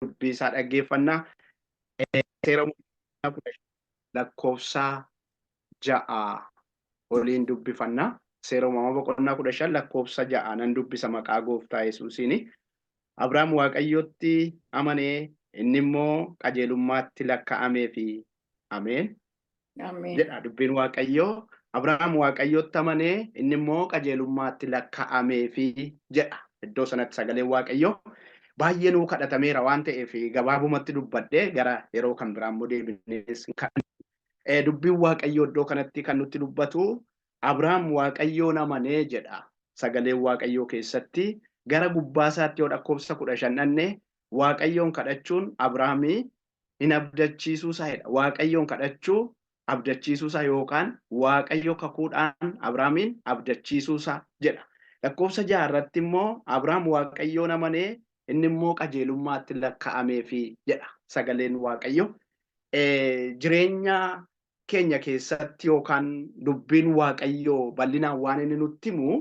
Dubbii isaa dhaggeeffannaa. Seera lakkoofsa 6 oliin dubbifannaa. Seera Uumamaa boqonnaa 15 lakkoofsa 6 nan dubbisa maqaa Gooftaa Yesuusiini. Abrahaam Waaqayyotti amanee, inni immoo qajeelummaatti lakkaa'ameefi. Ameen. Ameen. Jedha dubbiin Waaqayyoo. Abrahaam Waaqayyotti amanee, inni immoo qajeelummaatti lakkaa'ameefi jedha. Iddoo sanatti sagaleen Waaqayyoo baay'ee nuu kadhatameera waan ta'eef, gabaabumatti dubbadhee gara yeroo kan biraa immoo deebinees. Dubbiin Waaqayyoo iddoo kanatti kan nutti dubbatu, Abrahaam Waaqayyoon amanee jedha. Sagaleen Waaqayyoo keessatti gara gubbaa isaatti yoo lakkoofsa 15 dhanne, Waaqayyoon kadhachuun Abrahaamii hin abdachiisuu isaa jedha. Waaqayyoon kadhachuu abdachiisuu isaa yookaan Waaqayyo kakuudhaan Abrahaamiin abdachiisuu isaa jedha. Lakkoofsa 6 irratti immoo, Abrahaam Waaqayyoon amanee, inni immoo qajeelummaatti lakkaa'ameefi jedha sagaleen Waaqayyo. Jireenya keenya keessatti yookaan dubbiin Waaqayyoo bal'inaan waan inni nutti himu,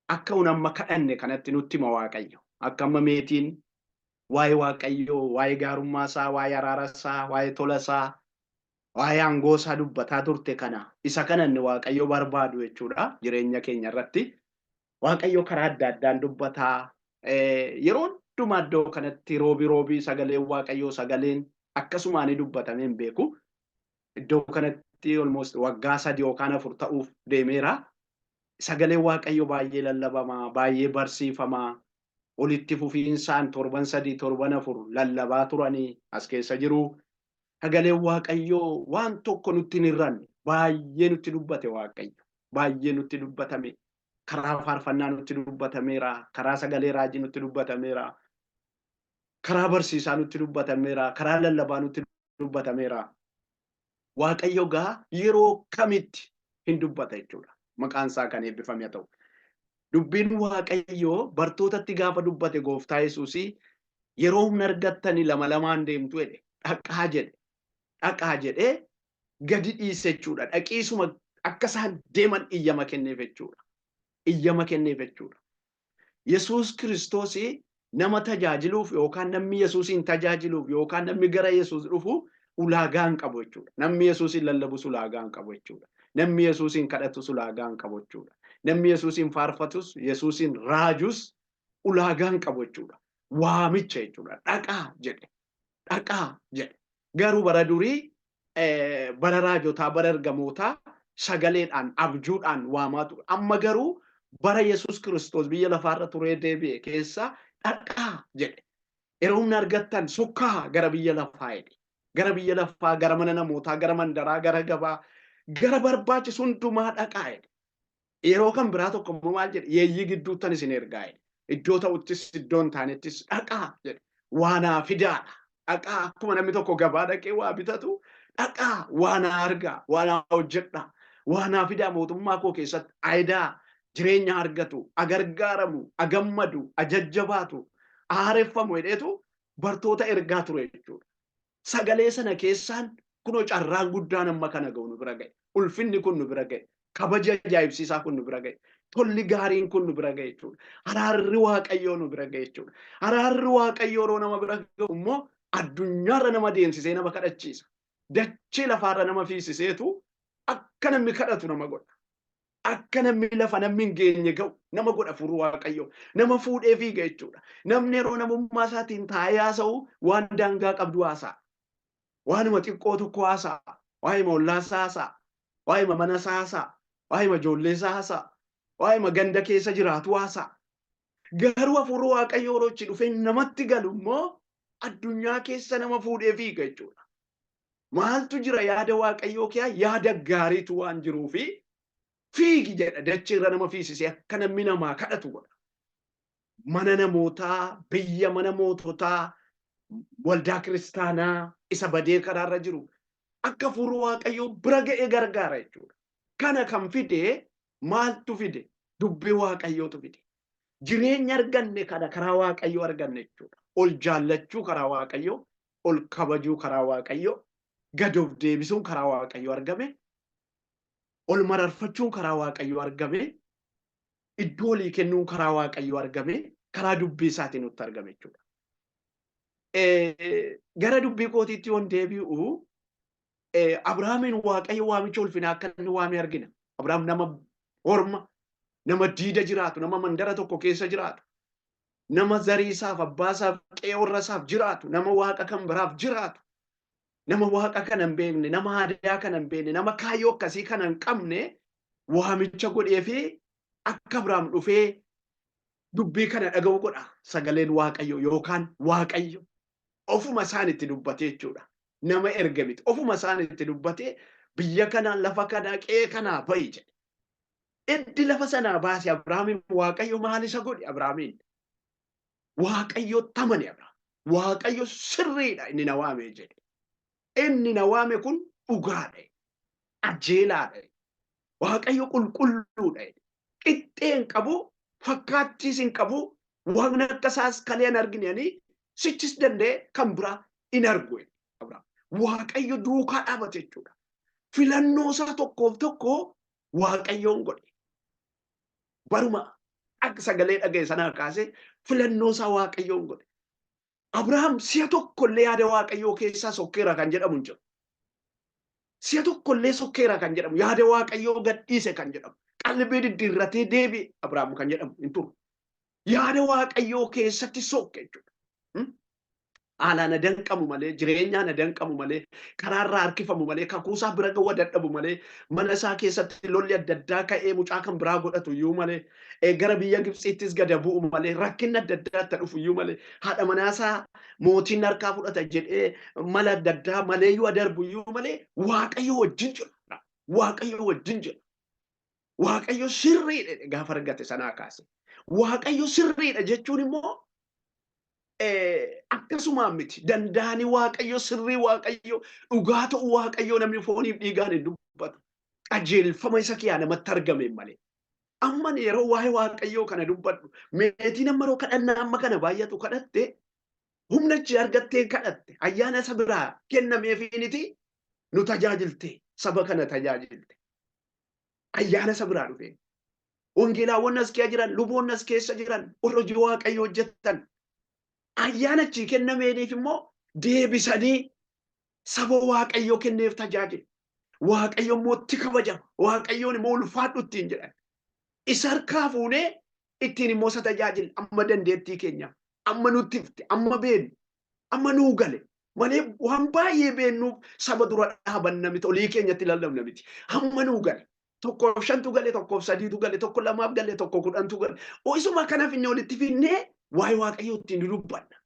akka un amma kadhanne kanatti nutti hima Waaqayyo. Akka amma Meetiin waa'ee Waaqayyoo, waa'ee gaarummaa isaa, waa'ee araara isaa, waa'ee tola isaa, waa'ee aangoo isaa dubbataa turte kana, isa kana inni Waaqayyo barbaadu jechuudha jireenya keenya irratti. Waaqayyo karaa adda addaan dubbataa. Yeroo hundumaa iddoo kanatti roobii roobii sagaleen Waaqayyoo, sagaleen akkasumaan dubbatamee hin beeku. Iddoo kanatti almost waggaa 3 yookaan 4 ta'uuf deemeera. Sagaleen Waaqayyo baay'ee lallabama, baay'ee barsiifama. Walitti fufiinsaan torban 3, torban 4 lallabaa turanii as keessa jiru. Sagaleen Waaqayyoo waan tokko nutti hin hir'anne, baay'ee nutti dubbate Waaqayyo. Baay'ee nutti dubbatame. Karaa faarfannaa nutti dubbatameera. Karaa sagalee raajii nutti dubbatameera. Karaa barsiisaa nutti dubbatameera. Karaa lallabaa nutti dubbatameera. Waaqayyo gaa yeroo kamitti hin dubbata jechuudha. Maqaan isaa kan eebbifame haa ta'u. Dubbiin Waaqayyoo bartootatti gaafa dubbate Gooftaa Yesuusii, yeroo humna argattanii lama lamaan deemtu jedhe. Dhaqaa jedhe. Dhaqaa jedhee gadi dhiise jechuudha. Dhaqiisuma akka isaan deeman iyyama kenneef jechuudha. Iyyama kenneef jechuudha. Yesuus Kiristoos nama tajaajiluuf yookaan namni Yesuusiin tajaajiluuf yookaan namni gara Yesuus dhufu ulaagaa hin qabu jechuudha. Namni Yesuusiin lallabus ulaagaa hin qabu jechuudha. Namni Yesuusiin kadhatus ulaagaa hin qabu jechuudha. Namni Yesuusiin faarfatus, Yesuusiin raajus ulaagaa hin qabu jechuudha. Waamicha jechuudha. Dhaqaa jedhe. Dhaqaa jedhe. Garuu bara durii, bara raajotaa, bara ergamootaa, sagaleedhaan, abjuudhaan waamaa ture. Amma garuu bara Yesuus Kiristoos biyya lafaarra turee deebi'e keessa dhaqaa jedhe. Yeroo humna argattan sokkaa gara biyya lafaa jedhe. Gara biyya lafaa, gara mana namootaa, gara mandaraa, gara gabaa, gara barbaachisu hundumaa dhaqaa jedhe. Yeroo kan biraa tokko immoo maal jedhe? Yeeyyii gidduuttan isin ergaa jedhe. Iddoo ta'uttis iddoo hin taanettis dhaqaa jedhe. Waa naa fidaadha. Dhaqaa, akkuma namni tokko gabaa dhaqee waa bitatu, dhaqaa waa naa argaa, waa naa hojjedhaa, waa naa fidaa, mootummaa koo keessatti ayidaa jireenya argatu, agargaaramu, agammadu, ajajjabaatu, aareffamu jedheetu bartoota ergaa ture jechuudha. Sagalee sana keessaan kunoo carraan guddaan amma kana ga'u nu bira ga'e. Ulfinni kun nu bira ga'e. Kabaji ajaa'ibsiisaa kun nu bira ga'e. Tolli gaariin kun nu bira ga'e jechuudha. Araarri Waaqayyoo nu bira ga'e jechuudha. Araarri Waaqayyoo yeroo nama bira ga'u immoo addunyaarra nama deemsisee nama kadhachiisa. Dachee lafaarra nama fiisiseetu akka namni kadhatu nama godha. Akka namni lafa namni hin geenye ga'u nama godha hafuurri Waaqayyoo. Nama fuudhee fiiga jechuudha. Namni yeroo namummaa isaatiin taa'ee haasa'u waan daangaa qabdu haasa'a. Waanuma xiqqoo tokko haasa'a. Waa'ima ollaa isaa haasa'a. Waa'ima mana isaa haasa'a. Waa'ima ijoollee isaa haasa'a. Waa'ima ganda keessa jiraatu haasa'a. Garuu hafuurri Waaqayyoo yeroo itti dhufee namatti galu immoo addunyaa keessa nama fuudhee fiiga jechuudha. Maaltu jira yaada Waaqayyoo kee? Yaada gaariitu waan jiruufi fiigi jedha, dacheerra nama fiisisee akka namni namaa kadhatu godha. Mana namootaa, biyya mana moototaa, waldaa kiristaanaa isa badee karaarra jiru akka hafuurri Waaqayyoo bira ga'ee gargaara jechuudha. Kana kan fide maaltu fide? Dubbii Waaqayyootu fide. Jireenya arganne kana karaa Waaqayyoo arganne jechuudha. Ol jaallachuu karaa Waaqayyoo, ol kabajuu karaa Waaqayyoo, gad of deebisuun karaa Waaqayyoo argame, ol mararfachuun karaa Waaqayyoo argame, iddoo olii kennuun karaa Waaqayyoo argame, karaa dubbii isaatiin nutti argame jechuudha. Gara dubbii kootiitti yoon deebi'u, Abrahaamiin Waaqayyo waamicha ulfinaa akka inni waame argina. Abrahaam nama horma, nama diida jiraatu, nama mandara tokko keessa jiraatu, nama zarii isaaf, abbaa isaaf, qe'ee warra isaaf jiraatu, nama waaqa kan biraaf jiraatu, nama waaqa kana hin beekne, nama aadaa kana hin beekne, nama kaayyoo akkasii kana hin qabne waamicha godhee fi akka Abrahaam dhufee dubbii kana dhaga'u godha. Sagaleen Waaqayyo yookaan Waaqayyo ofuma isaan itti dubbatee jechuudha. Nama erge miti. Ofuma isaan itti dubbatee biyya kana, lafa kana, qe'ee kanaa ba'i jedhe. Iddi lafa sanaa baase Abrahaamiin Waaqayyo maal isa godhe Abrahaamiin? Waaqayyo tamane Abrahaam. Waaqayyo sirriidha inni na waame jedhe. Inni na waame kun dhugaadha. Qajeelaadha. Waaqayyo qulqulluudha. Qixxee hin qabu, fakkaattiis hin qabu, waaqni akka isaas kalee hin argine ani sichis danda'e kan biraa hin argu. Waaqayyo duukaa dhaabate jechuudha. Filannoo isaa tokkoof tokko Waaqayyoon godhe. Baruma akka sagalee dhaga'e sanaa kaasee filannoo isaa Waaqayyoon godhe. Abrahaam si'a tokkollee yaada Waaqayyoo keessaa sokkeera kan jedhamu hin jiru. Si'a tokkollee sokkeera kan jedhamu, yaada Waaqayyoo gadhiise kan jedhamu, qalbii diddiirratee deebi'e Abrahaam kan jedhamu hin turu. Yaada Waaqayyoo keessatti sokke jechuudha. Haalaan na danqamu malee, jireenyaan na danqamu malee, karaarraa harkifamu malee, kakuusaa bira ga'uu dadhabu malee, mana isaa keessatti lolli adda addaa ka'ee mucaa kan biraa godhatu iyyuu malee, gara biyya Gibxiittis gada bu'u malee, rakkinni adda addaa itti dhufu iyyuu malee, haadha manaasaa mootiin harkaa fudhata jedhee mala adda addaa maleeyyuu adarbu iyyuu malee, Waaqayyo wajjin jira. Waaqayyo wajjin jira. Waaqayyo sirriidha gaafa argate sanaa kaase. Waaqayyo sirriidha jechuun immoo akkasumaan miti. Danda'anii Waaqayyo sirrii, Waaqayyo dhugaa ta'uu Waaqayyo namni fooniif dhiigaan hin dubbatu. Qajeelfama isa kiyaa namatti argame malee. Amma yeroo waa'ee Waaqayyoo kana dubbadhu, meetiin amma yeroo kadhannaa amma kana baay'atu kadhatte, humna achi argattee kadhatte, ayyaana isa biraa kennameefiiniti nu tajaajilte, saba kana tajaajilte. Ayyaana isa biraa dhufe. Wangeelaawwan as keessa jiran, luboonni as keessa jiran, warra hojii Waaqayyoo hojjetan, ayyaana achii kennameeniif immoo deebisanii saba Waaqayyoo kenneef tajaajilu. Waaqayyo immoo itti kabajama. Waaqayyoon immoo ulfaadhu ittiin jedhan. Isa harkaa fuunee ittiin immoo isa tajaajila amma dandeettii keenya, amma nutti ifte, amma beeknu, amma nuu gale malee waan baay'ee beennuuf saba dura dhaabanna miti, olii keenyatti lallabna miti. Hamma nuu gale. Tokkoof shantu gale, tokkoof sadiitu gale, tokko lamaaf gale, tokko kudhantu gale. Isuma kanaaf inni walitti finnee waa'ee Waaqayyoo ittiin dubbanna.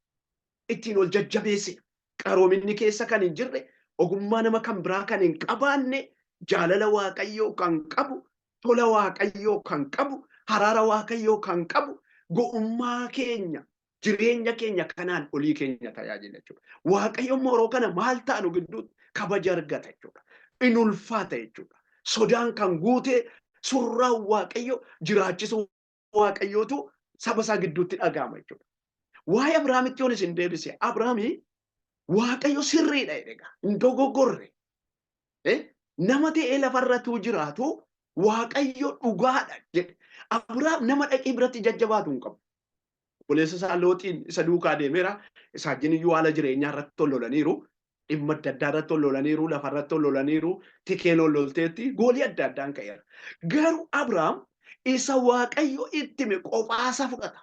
Ittiin ol jajjabeessina. Qaroominni keessa kan hin jirre, ogummaa nama kan biraa kan hin qabaanne, jaalala Waaqayyoo kan qabu, tola Waaqayyoo kan qabu, haraara Waaqayyoo kan qabu, go'ummaa keenya, jireenya keenya kanaan olii keenya tajaajila jechuudha. Waaqayyo immoo yeroo kana maal ta'a nu gidduutti kabaja argata jechuudha. In ulfaata jechuudha. Sodaan kan guute surraan Waaqayyo, jiraachisuu Waaqayyootu saba isaa gidduutti dhaga'ama jechuudha. Waa'ee Abrahaamitti yoon isin deebise, Abrahaamii Waaqayyo sirriidha jedhe egaa hin dogoggorre. Nama ta'ee lafarratuu jiraatu Waaqayyo dhugaadha jedhe. Abrahaam nama dhaqee biratti jajjabaatu hin qabu. Obboleessa isaa Looxiin isa duukaa deemeera. Isaa wajjin iyyuu haala jireenyaa irratti ol lolaniiru. Dhimma adda addaa irratti ol lolaniiru. Lafa irratti ol lolaniiru. Tikeen ol lolteetti. Goolii adda addaan ka'eera. Garuu Abrahaam isa Waaqayyo itti hime qophaasa fudhata.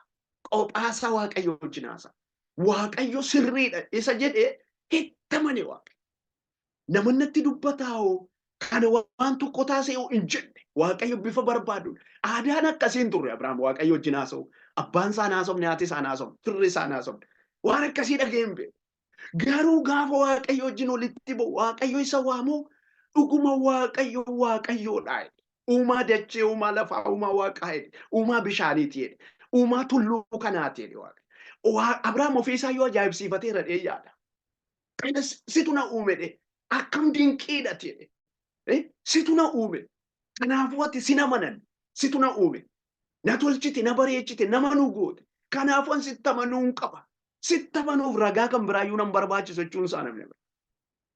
Qophaasa Waaqayyo wajjin haasa'a. Waaqayyo sirriidha isa jedhee itti amane Waaqayyo. Nama natti dubbataa'oo kana waan tokko taasisee hin jenne Waaqayyo bifa barbaaduun aadaan akkasii hin turre. Abrahaam Waaqayyo wajjin haasa'u. Abbaan isaa haasofne, haati isaa haasofne, firri isaa haasofne. Waan akkasii dhagee hin beeku. Garuu gaafa Waaqayyo wajjin walitti bu'u, Waaqayyo isa waamu, dhuguma Waaqayyo Waaqayyoodha. Uumaa dachee, uumaa lafaa, uumaa waaqaa jedhe, uumaa bishaaniiti jedhe, uumaa tulluu kanaati jedhe Waaqayyo. Abrahaam ofii isaa yoo ajaa'ibsiifateera dhee yaada. Kana situ na uume dhe. Akkam dinqiidha jedhe. Situ na uume. Kanaafuu ati sin amanan. Situ na uume. Na tolchite, na bareechite, nama nu goote. Kanaafuu an sitti amanuu hin qaba. Sitti amanuuf ragaa kan biraa iyyuu nan barbaachisu jechuun isaa namni.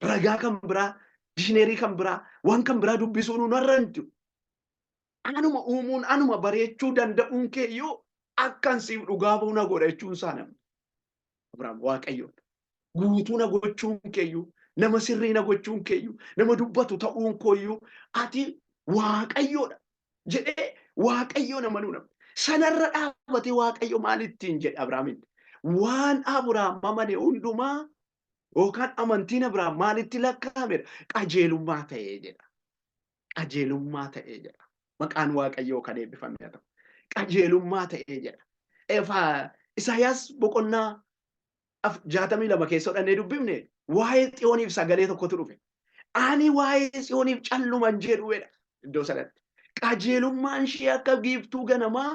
Ragaa kan biraa, dishineerii kan biraa, waan kan biraa dubbisuu nu narra hin jiru. Anuma uumuun, anuma bareechuu danda'uun kee iyyuu akkan siif dhugaa ba'u na godha jechuun isaa namni. Abrahaam Waaqayyoon. Guutuu na gochuun keeyyuu, nama sirrii na gochuun keeyyuu, nama dubbatu ta'uun kooyyuu ati Waaqayyoodha jedhee Waaqayyoon amanuu namni. Sanarra dhaabatee Waaqayyo maal ittiin jedhe Abrahaamiin? Waan Abrahaam amane hundumaa yookaan amantiin Abrahaam maalitti lakkaa'amedha? Qajeelummaa ta'ee jedha. Qajeelummaa ta'ee jedha. Maqaan Waaqayyoo kan eebbifame haa ta'u. Qajeelummaa ta'ee jedha. Isaayaas boqonnaa 62 keessa hodhannee dubbifne waa'ee Xiyooniif sagalee tokkotu dhufe. Ani waa'ee Tsiyooniif calluman jedhu jedha iddoo sanatti. Qajeelummaan ishee akka biiftuu ganamaa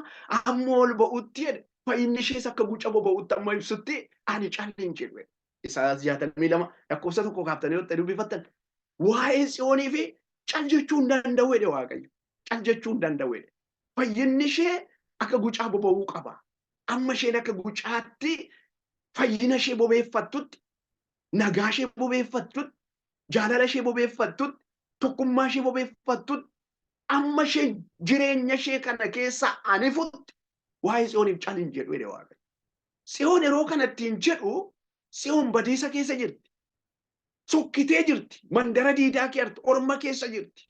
amma ol ba'utti jedhe. Fayyinni ishees akka guca boba'utti amma ibsutti ani calli hin jedhu jedhe. Isaayaas 62 lakkoofsa 1 kaaftanii yoo dubbifattan waa'ee Tsiyoonii fi cal jechuu hin danda'u jedhe Waaqayyo. Cal jechuu hin danda'u jedhe. Fayyinni ishee akka gucaa boba'uu qaba. Amma isheen akka gucaatti fayyina ishee bobeeffattutti, nagaa ishee bobeeffattutti, jaalala ishee bobeeffattutti, tokkummaa ishee bobeeffattutti, amma isheen jireenya ishee kana keessaa anifutti waa'ee Tsiyooniif cal hin jedhu jedhe Waaqayyo. Tsiyoon yeroo kana ittiin jedhu Tsiyoon badiisa keessa jirti. Sokkitee jirti. Mandara diidaa keessa orma keessa jirti.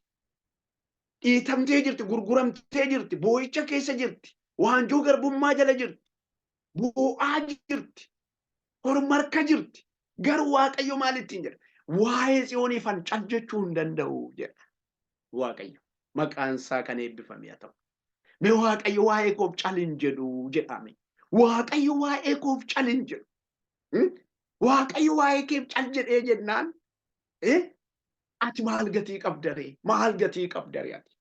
Dhiitamtee jirti, gurguramtee jirti, boo'icha keessa jirti, waanjoo garbummaa jala jirti, boo'aa jirti, orma harka jirti. Garuu Waaqayyo maal ittiin jedha? Waa'ee Tsiyooniifan cal jechuu hin danda'u jedha Waaqayyo. Maqaan isaa kan eebbifame haa ta'u. Mee Waaqayyo waa'ee koof cal hin jedhu jedhame. Waaqayyo waa'ee koof cal hin jedhu. Waaqayyo waa'ee keef cal jedhee jennaan ati maal gatii qabdaree? Maal gatii qabdaree ati?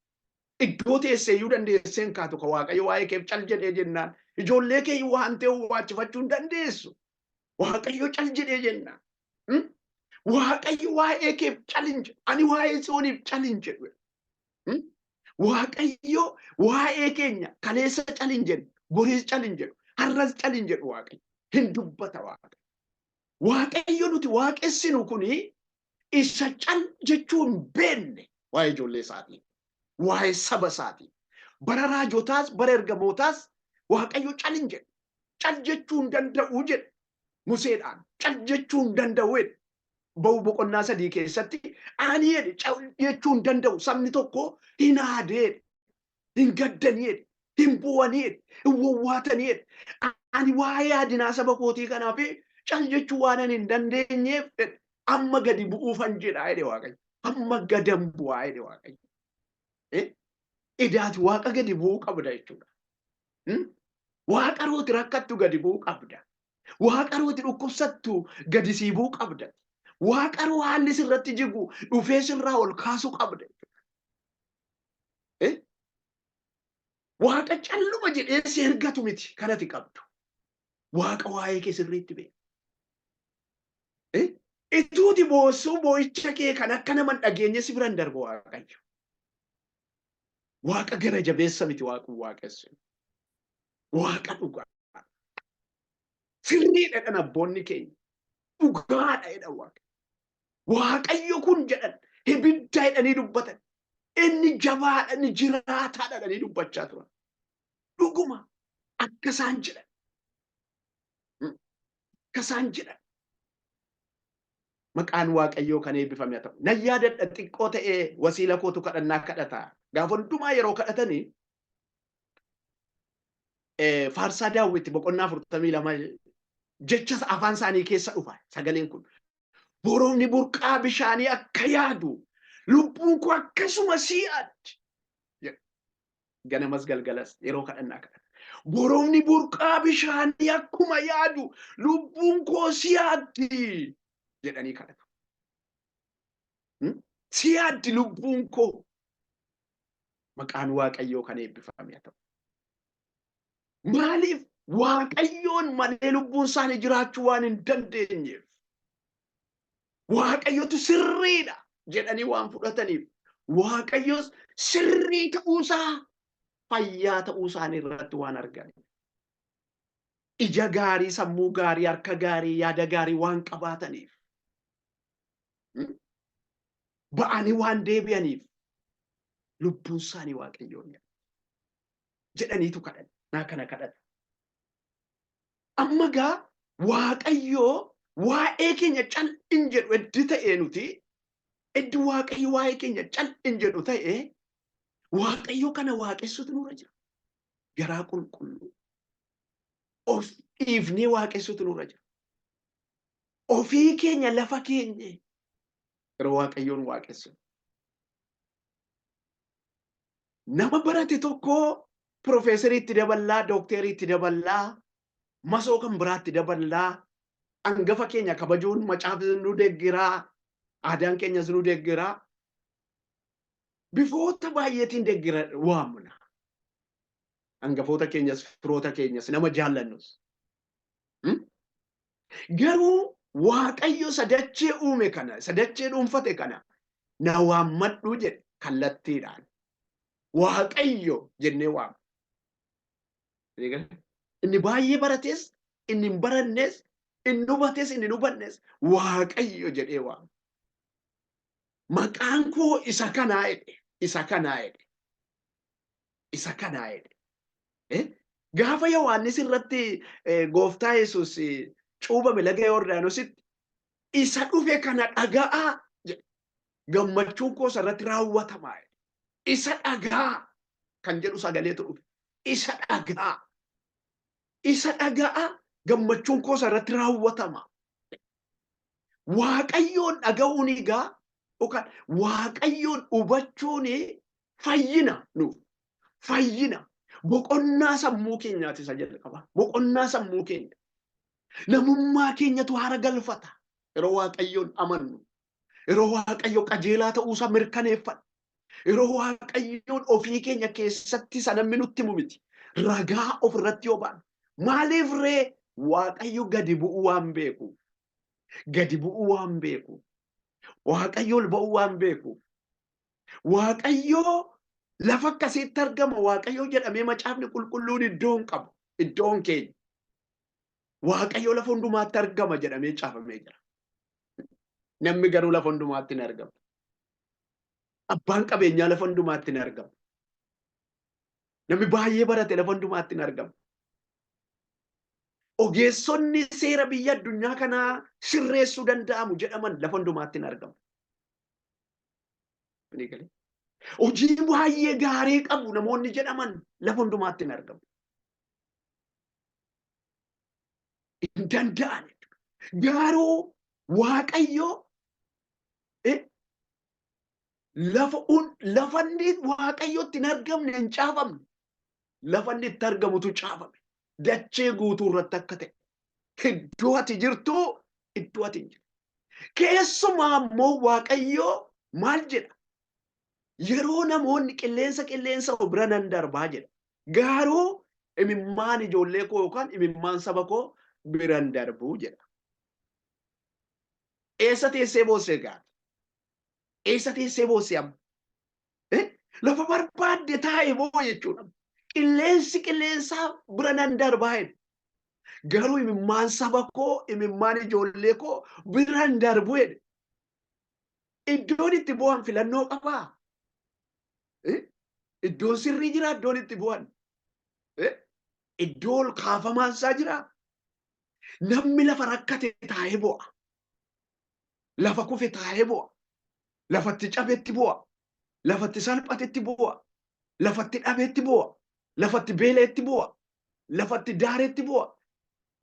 Iddoo teesseeyyuu dandeessee hin kaatu ka Waaqayyo waa'ee keef cal jedhee jennaan. Ijoollee kee waan ta'e waachifachuu hin dandeessu. Waaqayyo cal jedhee jennaan. Waaqayyo waa'ee keef cal hin jedhu. Ani waa'ee Tsiyooniif cal hin jedhu. Waaqayyo waa'ee keenya kaleessa cal hin jedhu, boriis cal hin jedhu, har'as cal hin jedhu Waaqayyo. Hin dubbata Waaqayyo. Waaqayyo nuti waaqessinu kuni isa cal jechuu hin beekne waa'ee ijoollee isaatii, waa'ee saba isaatii. Bara raajotaas, bara ergamootaas Waaqayyo cal hin jedhu. Cal jechuu hin danda'u jedhe Museedhaan. Cal jechuu hin danda'u jedhe. Ba'uu boqonnaa 3 keessatti ani jedhe cal jechuu hin danda'u. Sabni tokko hin aadee jedhe. Hin gaddanii jedhe. Hin bu'anii jedhe. Hin wawwaatanii jedhe. Ani waa'ee yaadinaa saba kootii kanaaf cal jechuu waan ani hin dandeenyeef jedhe. Amma gadi bu'uufan jedha jedhe Waaqayyo. Amma gadan bu'aa jedhe Waaqayyo. Edaati Waaqa gadi bu'uu qabda jechuudha. Waaqa rooti rakkattu gadi bu'uu qabda. Waaqa rooti dhukkubsattu gadi sii bu'uu qabda. Waaqa roo haalli sirratti jigu dhufee sirraa ol kaasuu qabda. Waaqa calluma jedhee si ergatu miti kanati qabdu. Waaqa waa'ee kee sirriitti beeka. Ituuti boossuu boo'icha kee kan akka nama hin dhageenye si biran darbu Waaqayyo. Waaqa gara jabeessa miti Waaqni waaqessu. Waaqa dhugaa. Sirriidha jedhan abboonni keenya. Dhugaadha jedhan Waaqa. Waaqayyo kun jedhan ibidda jedhanii dubbatan. Inni jabaadha, inni jiraataadha jedhanii dubbachaa turan. Dhuguma akka isaan jedhan. Akka isaan jedhan. Maqaan Waaqayyoo kan eebbifame haa ta'u. Nan yaadadha xiqqoo ta'ee wasiila kootu kadhannaa kadhata. Gaafa hundumaa yeroo kadhatanii faarsaa Daawwiti boqonnaa 42 jecha afaan isaanii keessa dhufa sagaleen kun. Borofni burqaa bishaanii akka yaadu lubbuun koo akkasuma sii yaaddi. Ganamas galgalas yeroo kadhannaa kadhata. Borofni burqaa bishaanii akkuma yaadu lubbuun koo si yaaddi jedhanii kadhatu. Si yaaddi lubbuun koo. Maqaan Waaqayyoo kan eebbifame haa ta'u. Maaliif Waaqayyoon malee lubbuun isaanii jiraachuu waan hin dandeenyeef. Waaqayyotu sirriidha jedhanii waan fudhataniif Waaqayyos sirrii ta'uusaa fayyaa ta'uu isaanii irratti waan arganiif. Ija gaarii, sammuu gaarii, harka gaarii, yaada gaarii waan qabaataniif. Ba'anii waan deebi'aniif lubbuun isaanii Waaqayyoon yaaddi. Jedhaniitu kadhan. Naa kana kadhata. Amma gaa Waaqayyoo Waa'ee keenya cal'in jedhu eddi ta'ee nuti eddi Waaqayyo waa'ee keenya cal'in jedhu ta'e Waaqayyo kana waaqessutu nurra jira. Garaa qulqulluu. Of dhiifnee waaqessutu nurra jira. Ofii keenya lafa keenye yeroo Waaqayyoon waaqessu. Nama barate tokko piroofeesariitti daballaa, dookteriitti daballaa, masoo kan biraatti daballaa, hangafa keenya kabajuun macaafni nu deeggiraa, aadaan keenyas nu deeggiraa. Bifoota baay'eetiin deeggira waamna. Hangafoota keenyas, firoota keenyas, nama jaallannus. Garuu Waaqayyo sadachee uume kana, sadachee dhuunfate kana na waammadhu jedhe kallattiidhaan. Waaqayyo jennee waamna. Inni baay'ee barates, inni hin barannes, inni hubates, inni hin hubannes Waaqayyo jedhee waama. Maqaan koo isa kanaa jedhe, isa kanaa jedhe, isa kanaa jedhe. Gaafa Yohaannis irratti gooftaa Yesuus cuubame laga Yordaanositti isa dhufe kana dhaga'aa jedhe. Gammachuun koo isa irratti raawwatamaa jedhe. Isa dhaga'aa kan jedhu sagaleetu dhufe. Isa dhaga'aa. Isa dhaga'aa gammachuun koo isa irratti raawwatama. Waaqayyoon dhaga'uun egaa yookaan Waaqayyoon hubachuun fayyina nuuf. Fayyina. Boqonnaa sammuu keenyaati isa jalqaba. Boqonnaa sammuu keenya. Namummaa keenyatu haara galfata. Yeroo Waaqayyoon amannu. Yeroo Waaqayyo qajeelaa ta'uusaa mirkaneeffannu. Yeroo Waaqayyoon ofii keenya keessatti isa namni nutti himu miti. Ragaa ofirratti yoo baanu. Maaliif ree Waaqayyo gadi bu'uu waan beeku. Gadi bu'uu waan beeku. Waaqayyo ol ba'uu waan beeku. Waaqayyo lafa akkasiitti argama Waaqayyo jedhamee macaafni qulqulluun iddoo hin qabu. Iddoon keenya. Waaqayyo lafa hundumaatti argama jedhamee caafamee jira. Namni garuu lafa hundumaatti hin argamu. Abbaan qabeenyaa lafa hundumaatti hin argamu. Namni baay'ee barate lafa hundumaatti hin argamu. Ogeessonni seera biyya addunyaa kanaa sirreessuu danda'amu jedhaman lafa hundumaatti hin argamu. Hojii baay'ee gaarii qabu namoonni jedhaman lafa hundumaatti hin argamu. Hin danda'an. Garuu Waaqayyo lafa lafa inni Waaqayyotti hin argamne hin caafamne. Lafa inni itti argamutu caafame. Dachee guutuu irratti akka ta'e. Iddoo ati jirtu iddoo ati hin jirtu. Keessumaa immoo Waaqayyo maal jedha? Yeroo namoonni qilleensa qilleensa bira nan darbaa jedha. Garuu imimmaan ijoollee koo yookaan imimmaan saba koo biran darbuu jedha. Eessa teessee boossee gaata? Eessa teessee boossee amma? Lafa barbaadde taa'e boo jechuudha. Qilleensi qilleensaa bira nan darbaa jedha. Garuu imimmaan saba koo, imimmaan ijoollee koo biran darbu jedhe. Iddoon itti bu'an filannoo qabaa? Iddoon sirrii jira iddoon itti bu'an. Iddoo ol kaafamaan isaa jira. Namni lafa rakkate taa'ee bu'a. Lafa kufe taa'ee bu'a. Lafatti cabetti bu'a. Lafatti salphatetti bu'a. Lafatti dhabetti bu'a. Lafatti beela'etti bu'a. Lafatti daaretti bu'a.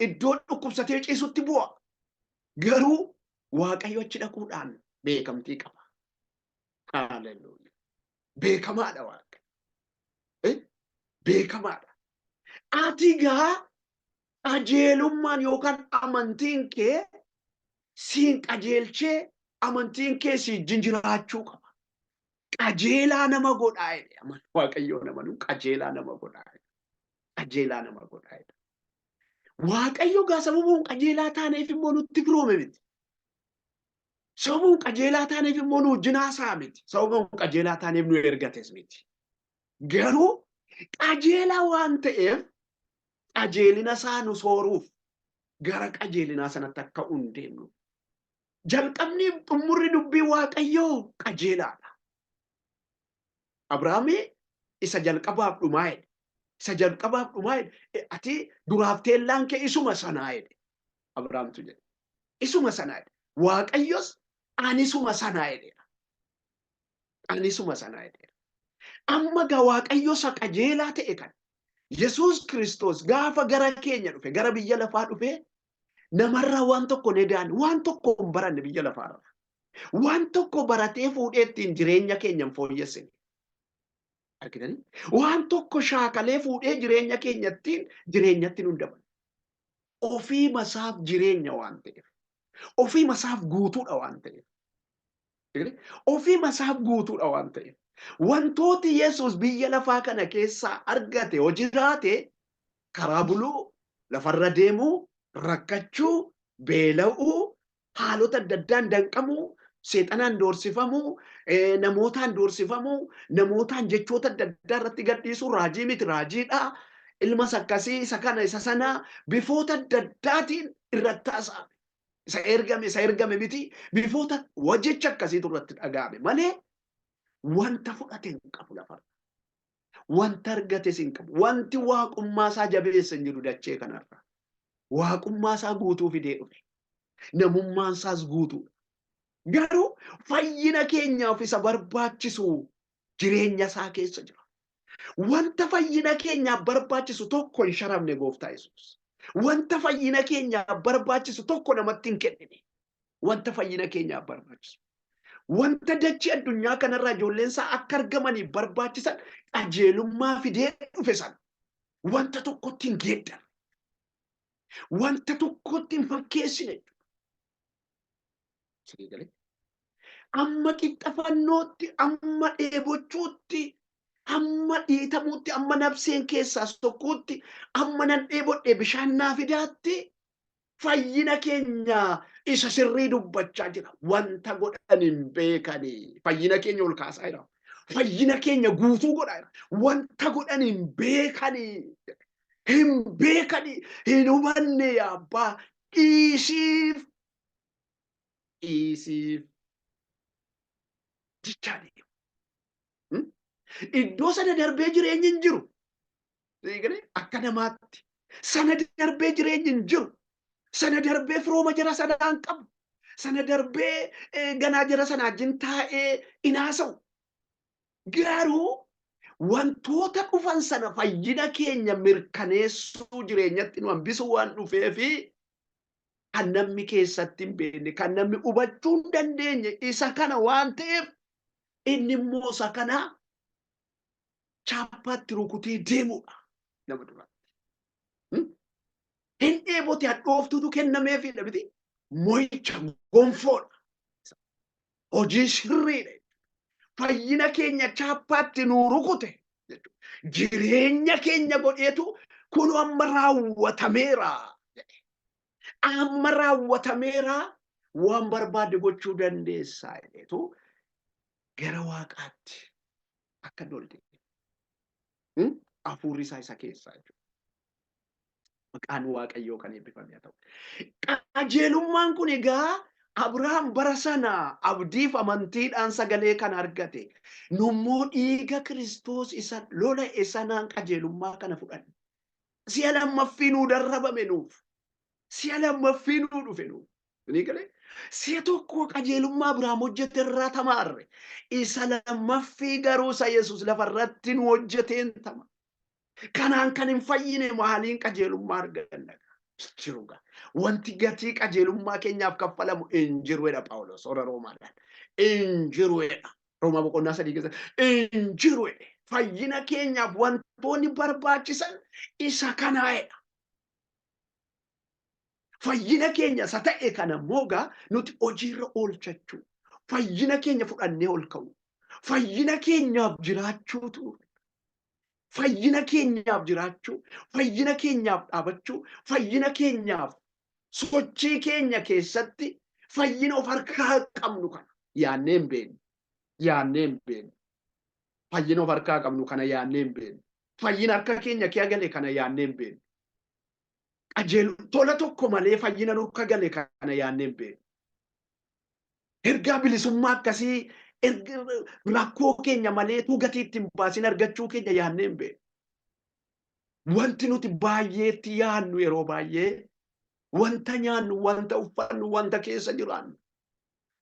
Iddoo dhukkubsatee ciisutti bu'a. Garuu Waaqayyo achi dhaquudhaan beekamtii qaba. Haaleluyyaa. Beekamaadha Waaqa. Beekamaadha. Ati gaa qajeelummaan yookaan amantiin kee siin qajeelchee amantiin kee si wajjin jiraachuu qaba. Qajeelaa nama godhaa jedhe. Waaqayyoon amanuun qajeelaa nama godhaa jedhe. Qajeelaa nama godhaa jedhe. Waaqayyo gaa sababuun qajeelaa taaneef immoo nutti firoome miti. Sababuun qajeelaa taaneef immoo nu wajjin haasa'a miti. Sababuun qajeelaa taaneef nu ergates miti. Garuu qajeelaa waan ta'eef qajeelina isaa nu sooruuf gara qajeelinaa sanatti akka hundeemnu. Jalqabni xumurri dubbii Waaqayyoo qajeelaadha. Abrahaamii isa jalqabaaf dhumaa jedhe. Isa jalqabaaf dhumaa jedhe. Ati duraaf teellaan kee isuma sanaa jedhe. Abrahaamtu jedhe. Isuma sanaa jedhe. Waaqayyos anisuma sanaa jedheera. Anisuma sanaa jedheera. Amma gaa Waaqayyo isa qajeelaa ta'e kana Yesuus Kiristoos gaafa gara keenya dhufe, gara biyya lafaa dhufe, namarraa waan tokko hin edaanne, waan tokko hin baranne biyya lafaarraa. Waan tokko baratee fuudhee ittiin jireenya keenya hin fooyyessine. Argitanii? Waan tokko shaakalee fuudhee jireenya keenya ittiin jireenyatti nu dabalu. Ofii masaaf jireenya waan ta'eef. Ofii masaaf guutuudha waan ta'eef. Ofii masaaf guutuudha waan ta'eef. Wantooti Yesuus biyya lafaa kana keessaa argate hojiraate karaa buluu, lafarra deemuu, rakkachuu, beela'uu, haalota adda addaan danqamuu, seexanaan doorsifamuu, namootaan doorsifamuu, namootaan jechoota adda addaa irratti gadhiisuu, raajii miti raajiidha, ilmas akkasii, isa kana, isa sanaa, bifoota adda addaatiin irratti haasa'ame. Isa ergame, isa ergame miti, bifoota jecha akkasiitu irratti dhaga'ame malee wanta fudhate hin qabu lafarra. Wanta argates hin qabu. Wanti waaqummaa isaa jabeessa hin jiru dachee kanarra. Waaqummaa isaa guutuu fidee dhufe. Namummaan isaas guutuudha. Garuu fayyina keenyaaf isa barbaachisu jireenya isaa keessa jira. Wanta fayyina keenyaaf barbaachisu tokko hin sharafne Gooftaa Yesuus. Wanta fayyina keenyaaf barbaachisu tokko namatti hin kennine. Wanta fayyina keenyaaf barbaachisu. Wanta dachee addunyaa kanarraa ijoolleen isaa akka argamaniif barbaachisan qajeelummaa fidee dhufe sana. Wanta tokkotti hin geeddarre. Wanta tokkotti hin fakkeessine. Amma qixxafannootti, amma dheebochuutti, amma dhiitamuutti, amma nafseen keessaa sokkuutti, amma nan dheebodhe bishaan naa fidaatti fayyina keenya isa sirrii dubbachaa jira. Wanta godhan hin beekanii. Fayyina keenya ol kaasaa jira. Fayyina keenya guutuu godhaa jira. Wanta godhan hin beekanii. Hin beekanii. Hin hubanne yaa abbaa. Dhiisiif. Dhiisiif. Jechaa deema. Iddoo sana darbee jireenyi hin jiru. Akka namaatti. Sana darbee jireenyi hin jiru. Sana darbee firooma jara sanaa hin qabu. Sana darbee ganaa jara sanaa wajjin taa'ee hin haasa'u. Garuu wantoota dhufan sana fayyina keenya mirkaneessuu jireenyatti nu hambisuu waan dhufeefi kan namni keessatti hin beekne, kan namni hubachuu hin dandeenye isa kana waan ta'eef inni immoo isa kana chaappaatti rukutee deemuudha nama duraatti. Hin dheebote hadhooftuutu kennameefidha miti. Mo'icha gonfoodha. Hojii sirriidha. Fayyina keenya chaappaatti nuu rukute. Jireenya keenya godheetu kun amma raawwatameera. Amma raawwatameera waan barbaadde gochuu dandeessaa jedheetu gara waaqaatti akka ol deeme. Hafuurri isaa isa keessaa jechuudha. Maqaan Waaqayyoo kan eebbifame haa ta'u. Qajeelummaan kun egaa Abrahaam bara sana abdiif amantiidhaan sagalee kan argate. Nummoo dhiiga Kiristoos isa lola'e sanaan qajeelummaa kana fudhanne. Si'a lammaffii nuu darrabame nuuf. Si'a lammaffii nuu dhufe nuuf. Ni galee? Si'a tokko qajeelummaa Abrahaam hojjete irraa tamaarre. Isa lammaffii garuu isa Yesuus lafarratti nu hojjeteen tama. Kanaan kan hin fayyine maaliin qajeelummaa arganna? Jiru gaa. Wanti gatii qajeelummaa keenyaaf kaffalamu hin jiru jedha Phaawulos warra Roomaadhaan. Hin jiru jedha. Roomaa boqonnaa 3 keessatti hin jiru jedhe. Fayyina keenyaaf wantoonni barbaachisan isa kanaa jedha. Fayyina keenya isa ta'e kana immoo gaa nuti hojiirra oolchachuu, fayyina keenya fudhannee ol ka'uu, fayyina keenyaaf jiraachuutu, fayyina keenyaaf jiraachuu, fayyina keenyaaf dhaabachuu, fayyina keenyaaf sochii keenya keessatti fayyina of harkaa qabnu kana yaannee hin beeknu. Yaannee hin beeknu. Fayyina of harkaa qabnu kana yaannee hin beeknu. Fayyina harka keenya kee gale kana yaannee hin beeknu. Qajeelu tola tokko malee fayyina nurka gale kana yaannee hin beeknu. Ergaa bilisummaa akkasii rakkoo keenya malee utuu gatii itti hin baasin argachuu keenya yaannee hin beeknu. Wanti nuti baay'eetti yaannu yeroo baay'ee Wanta nyaannu, wanta uffannu, wanta keessa jiraannu.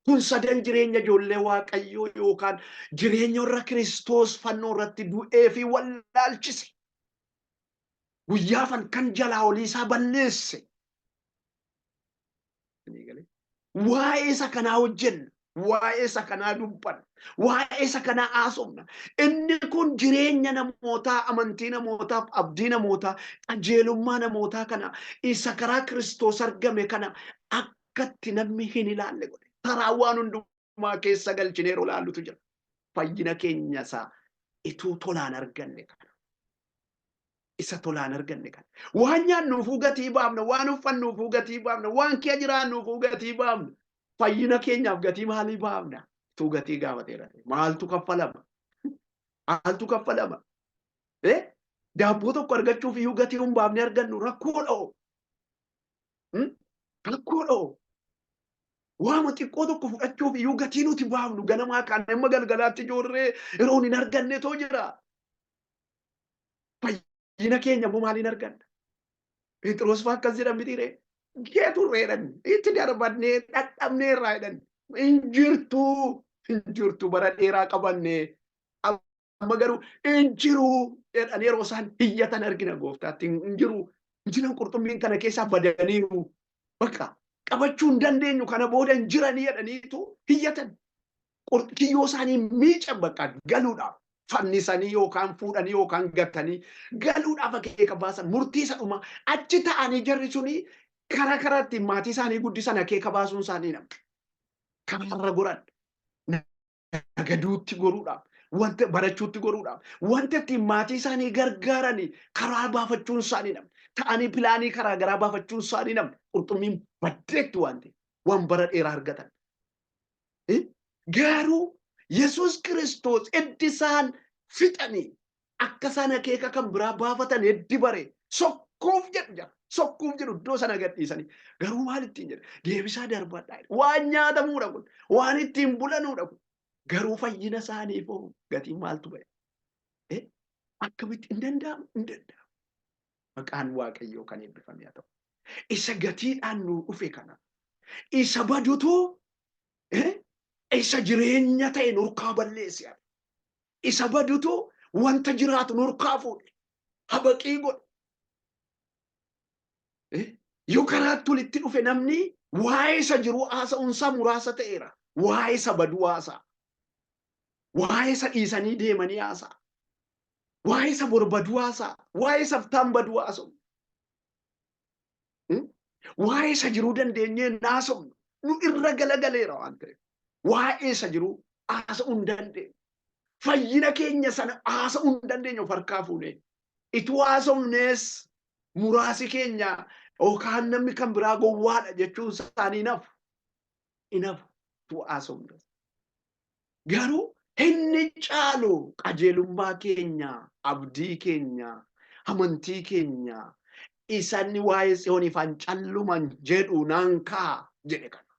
Kun sadan jireenya ijoollee Waaqayyoo yookaan jireenya warra Kiristoos fannoo irratti du'ee fi wallaalchise. Guyyaa kan jalaa olii isaa balleesse. Waa'ee isa kanaa hojjenna. Waa'ee isa kanaa dubbanna. Waa'ee isa kanaa haasofna. Inni kun jireenya namootaa, amantii namootaaf, abdii namootaa, qajeelummaa namootaa kana isa karaa Kiristoos argame kana akkatti namni hin ilaalle godhe. Karaa waan hundumaa keessa galchinee yeroo ilaallutu jira. Fayyina keenya isaa ituu tolaan arganne kana. Isa tolaan arganne kana. Waan nyaannuufuu gatii baafna, waan uffannuufuu gatii baafna, waan kee jiraannuufuu gatii baafna. Fayyina keenyaaf gatii maalii baafna? Ituu gatii gaafateera. Maaltu kaffalama? Maaltu kaffalama? Daabboo tokko argachuuf iyyuu gatii hin baafne argannu rakkoo dha'o. Rakkoo dha'o. Waama xiqqoo tokko fudhachuuf iyyuu gatii nuti baafnu ganamaa kaan amma galgalaatti ijoollee yeroo hin arganne too jira. Fayyina keenya immoo maaliin arganna? Phexros fa'aa akkas jedhan mitiiree? Gee turre jedhan itti darbannee dhadhabnee irraa jedhan hin jirtu hin jirtu bara dheeraa qabannee amma garuu hin jiru jedhan yeroo isaan iyyatan argina gooftaatti hin jiru hin jiran qurxummiin kana keessaa badaniiru bakka qabachuu hin dandeenyu kana booda hin jiranii jedhaniitu iyyatan. Kiyyoo isaanii miican bakka galuudhaaf fannisanii yookaan fuudhanii yookaan gatanii galuudhaaf akeeka baasan murtii isa dhumaa achi ta'anii jarri suni karaa karaatti maatii isaanii guddisan akeeka baasuun isaanii nama. Karaarra goran nagaduutti goruudhaaf wanta barachuutti goruudhaaf wanta ittiin maatii isaanii gargaaranii karaa baafachuun isaanii nama. Ta'anii pilaanii karaa garaa baafachuun isaanii nama. Qurxummiin baddeetti waan ta'eef waan bara dheeraa argatan. Garuu Yesuus Kiristoos eddi isaan fixanii akka isaan akeeka kan biraa baafatan eddi bare sokkuuf jedhu jira. Sokkuuf jedhu iddoo sana gadhiisanii. Garuu maal ittiin jedhe? Deebisaa darbadhaa. Waan nyaatamuudha kun. Waan ittiin bulanuudha kun. Garuu fayyina isaaniif hoo gatiin maaltu ba'e? Akkamitti hin danda'amu? Hin danda'amu. Maqaan Waaqayyoo kan eebbifame haa ta'u. Isa gatiidhaan nuu dhufe kana. Isa badutu isa jireenya ta'e nurkaa balleesse. Isa badutu wanta jiraatu nurkaa fuudhe. Habaqii godhe. Yoo karaatti walitti dhufe namni waa'ee isa jiruu haasa'uunsaa muraasa ta'eera. Waa'ee isa baduu haasa'a. Waa'ee isa dhiisanii deemanii haasa'a. Waa'ee isa bor baduu haasa'a. Waa'ee isa iftaan baduu haasa'u. Waa'ee isa jiruu dandeenyee hin haasofnu. Nu irra galagaleera waan ta'eef. Waa'ee isa jiruu haasa'uu hin dandeenyu. Fayyina keenya sana haasa'uu hin dandeenyu of harkaa fuunee. Ituu haasofnees muraasi keenya yookaan namni kan biraa gowwaadha jechuun isaanii hin hafu. Hin hafu. Ituu haasofnees. Garuu inni caalu qajeelummaa keenya, abdii keenya, amantii keenya isanni waa'ee Tsiyooniif an calluman jedhu naan ka'a jedhe kana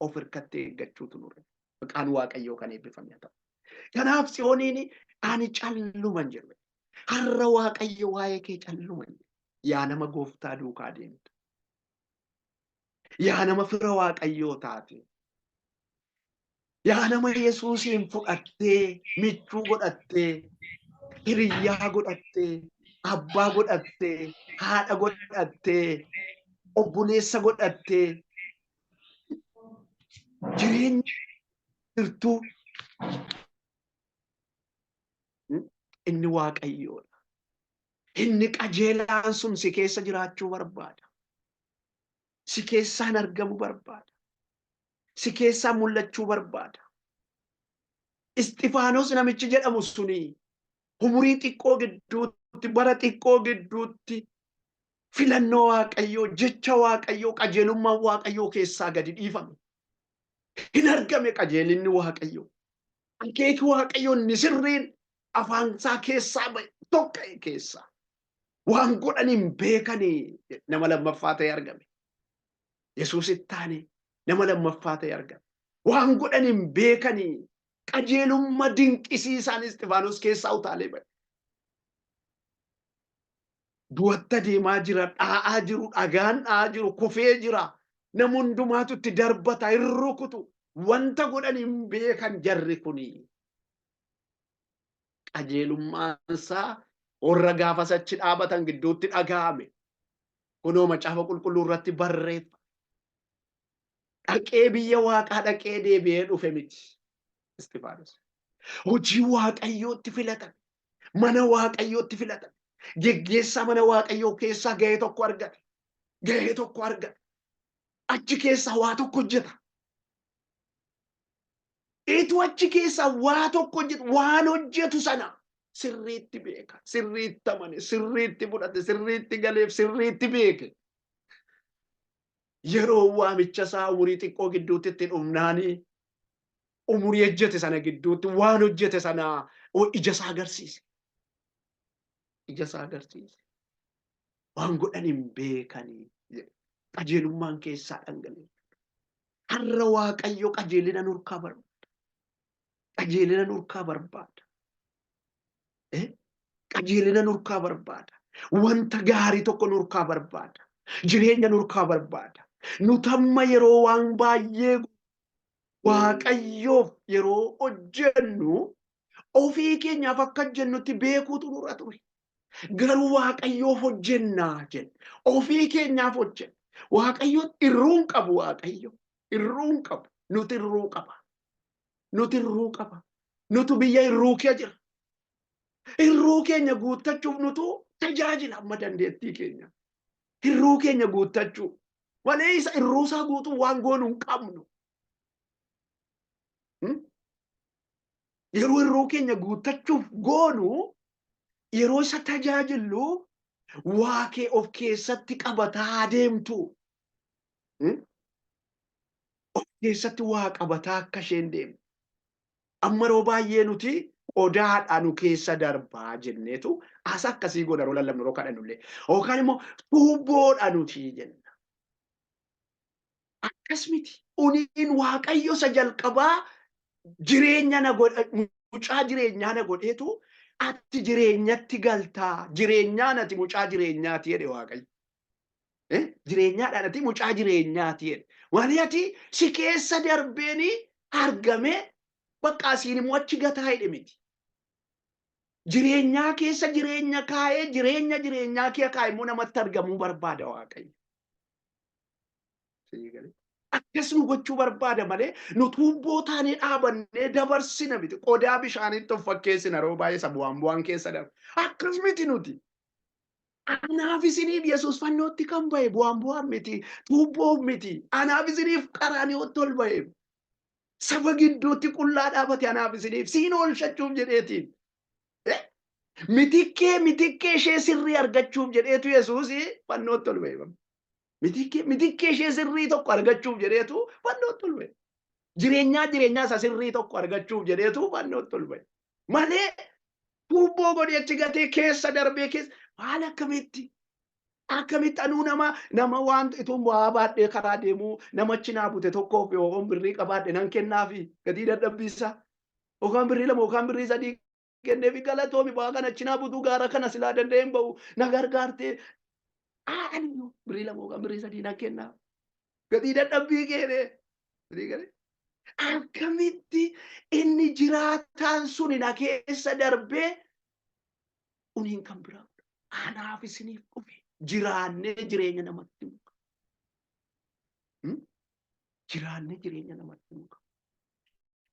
of hirkattee eeggachuutu nurra. Maqaan Waaqayyoo kan eebbifame haa ta'u. Kanaaf Tsiyooniin ani calluman jedhu. Har'a Waaqayyo waa'ee kee calluman jedhu. Yaa nama gooftaa duukaa deemtu. Yaa nama fira Waaqayyoo taate. Yaa nama Yesuusiin fudhattee, michuu godhattee, hiriyyaa godhattee, abbaa godhattee, haadha godhattee, obboleessa godhattee, jireenya jirtuu inni Waaqayyoodha. Inni qajeelaan sun si keessa jiraachuu barbaada. Si keessaan argamuu barbaada. Si keessaa mul'achuu barbaada. Isxifaanos namichi jedhamu suni umurii xiqqoo gidduutti, bara xiqqoo gidduutti filannoo Waaqayyoo, jecha Waaqayyoo, qajeelummaan Waaqayyoo keessaa gadi dhiifame. Hin argame qajeelinni Waaqayyoo. Akeeki Waaqayyoo inni sirriin afaan isaa keessaa ba'e tokka'e keessaa. Waan godhan hin beekanii nama lammaffaa ta'e argame. Yesuus ittaane nama lammaffaa ta'e argame. Waan godhan hin beekanii qajeelummaa dinqisiisaan Isxifaanos keessaa utaalee ba'e. Du'atti adeemaa jira, dhaa'aa jiru, dhagaan dhaa'aa jiru, kufee jira. Nama hundumaatu itti darbata, hin rukutu. Wanta godhan hin beekan jarri kuni. Qajeelummaan isaa warra gaafas achi dhaabatan gidduutti dhaga'ame. Kunoo macaafa qulqulluu irratti barreeffa. Dhaqee biyya waaqaa dhaqee deebi'ee dhufe miti. Isxifaanos. Hojii waaqayyootti filatame. Mana waaqayyootti filatame. Geggeessaa mana waaqayyoo keessaa gahee tokko argate. Gahee tokko argate. Achi keessaa waa tokko hojjeta. Itu achi keessaa waa tokko hojjetu, waan hojjetu sana sirriitti beeka, sirriitti amane, sirriitti fudhate, sirriitti galeef, sirriitti beeke. Yeroo waamicha isaa umurii xiqqoo gidduutti itti dhumnaanii umurii hojjete sana gidduutti waan hojjete sana ija isaa agarsiise. Ija isaa agarsiise. Waan godhan hin beekanii. Qajeelummaan keessaa dhangala'e. Har'a Waaqayyo qajeelina nurkaa barbaada. Qajeelina nurkaa barbaada. Qajeelina nurkaa barbaada. Wanta gaarii tokko nurkaa barbaada. Jireenya nurkaa barbaada. Nutamma yeroo waan baay'ee Waaqayyoof yeroo hojjennu ofii keenyaaf akka hojjennutti beekuutu nurra ture. Garuu Waaqayyoof hojjennaa jenna. Ofii keenyaaf hojjenna. Waaqayyo irruu hin qabu Waaqayyo. Irruu hin qabu. Nuti irruu qaba. Nuti irruu qaba. Nutu biyya irruu kee jira. Irruu keenya guuttachuuf nutu tajaajila amma dandeettii keenya. Irruu keenya guuttachuu. Malee isa irruu isaa guutuu waan goonu hin qabnu. Yeroo irruu keenya guuttachuuf goonu yeroo isa tajaajillu waa kee of keessatti qabataa deemtu. Of keessatti waa qabataa akka isheen deemtu. Amma yeroo baay'ee nuti qodaadha nu keessa darbaa jenneetu as akkasii goona yeroo lallabnu yeroo kadhannu illee. Yookaan immoo tuubboodha nuti jenna. Akkas miti. Uniin Waaqayyo isa jalqabaa jireenya na godha mucaa jireenyaa na godheetu ati jireenyatti galtaa jireenyaan ati mucaa jireenyaati jedhe Waaqayyo. Jireenyaadhaan ati mucaa jireenyaati jedhe. Waan ati si keessa darbeeni argamee bakka asiin immoo achi gataa jedhe miti. Jireenyaa keessa jireenya kaa'ee jireenya jireenyaa kee kaa'e immoo namatti argamuu barbaada Waaqayyo. Akkas nu gochuu barbaada malee nu tuubboo taanee dhaabannee dabarsina miti. Qodaa bishaaniitti of fakkeessina yeroo baay'ee isa bu'aan bu'aan keessa darba. Akkas miti nuti. Anaaf isiniif Yesuus fannootti kan ba'e bu'aan bu'aan miti. Tuubboo miti. Anaaf isiniif qaraaniyotti ol ba'e. Saba gidduutti qullaa dhaabate anaaf isiniif siin oolchachuuf jedheetiin. Mitikkee mitikkee ishee sirrii argachuuf jedheetu Yesuus fannootti ol ba'e. Mitikkee mitikkee ishee sirrii tokko argachuuf jedheetu fannootti ol ba'e. Jireenyaa jireenyaa isa sirrii tokko argachuuf jedheetu fannootti ol ba'e. Malee tuubboo godhee achi gatee keessa darbee keessa haala akkamitti akkamitti anuu nama nama waan ituun waa baadhee karaa deemuu nama achi naa bute tokkoof yookaan birrii qabaadhe nan kennaafi gatii dadhabbiisa yookaan birrii 2 yookaan birrii 3 kenneefi galatoomi waa kana achi naa butuu gaara kana silaa danda'ee hin ba'u na gargaartee aniyyuu birrii 2 yookaan birrii 3 nan kennaa gatii dadhabbii keenee akkamitti inni jiraataan suni na keessa darbee uniin kan biraa anaaf isiniif dhufe jiraannee jireenya namatti muka. Jiraannee jireenya namatti muka.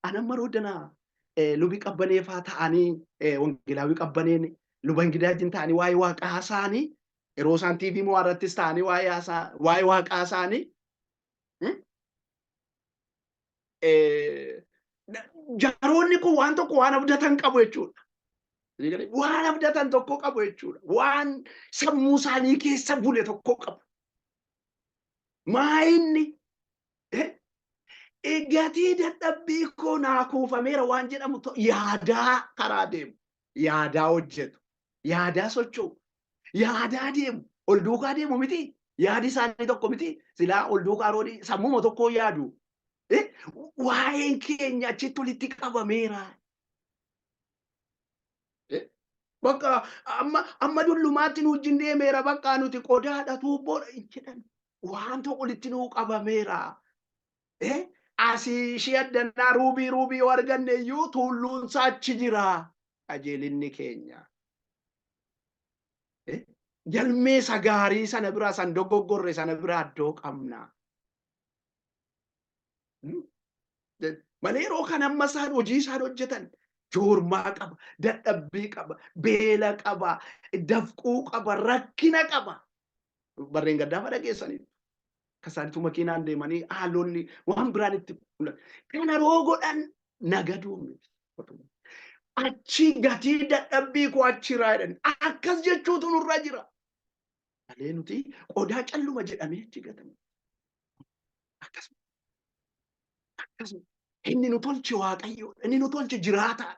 Ana amma yeroo danaa lubi qabbanee faa ta'anii wangeelaawii qabbaneen luba ingidaajin ta'anii waa'ee waaqaa haasa'anii yeroo isaan TV mo'aa irrattis ta'anii waa'ee waaqaa haasa'anii jaroonni kun waan tokko waan abdatan qabu jechuudha. Waan abdatan tokko qabu jechuudha. Waan sammuu isaanii keessa bule tokko qabu. Maa inni gatii dadhabbii koo naa kuufameera waan jedhamu yaadaa karaa deemu, yaadaa hojjetu, yaadaa socho'u, yaadaa deemu, ol duukaa deemu miti. Yaadi isaanii tokko miti. Silaa ol duukaa roodii sammuma tokkoo yaadu. Waa'een keenya achitti walitti qabameera. Bakka amma amma dullumaatti nu wajjin deemeera bakka nuti qodaadha tuubboodha hin jedhan. Waanta olitti nuu qabameera. Asii ishee addanaa ruubii ruubii yoo arganne iyyuu tuulluun isaa achi jira. Qajeelinni keenya. Galmee isa gaarii sana biraa san dogoggorre sana biraa iddoo qabna. Malee yeroo kan amma isaan hojii isaan hojjetan joormaa qaba, dadhabbii qaba, beela qaba, dafquu qaba, rakkina qaba. Barreen gaddaa dhageessanii. Akka isaanitu makiinaan deemanii haalonni waan biraan itti kana yeroo godhan nagaduu miti. Achi gatii dadhabbii koo achiraa jedhan akkas jechuutu nurra jira. Malee nuti qodaa calluma jedhamee achi gatama. Akkasuma. Akkasuma. Inni nu tolche Waaqayyo. Inni nu tolche jiraataadha.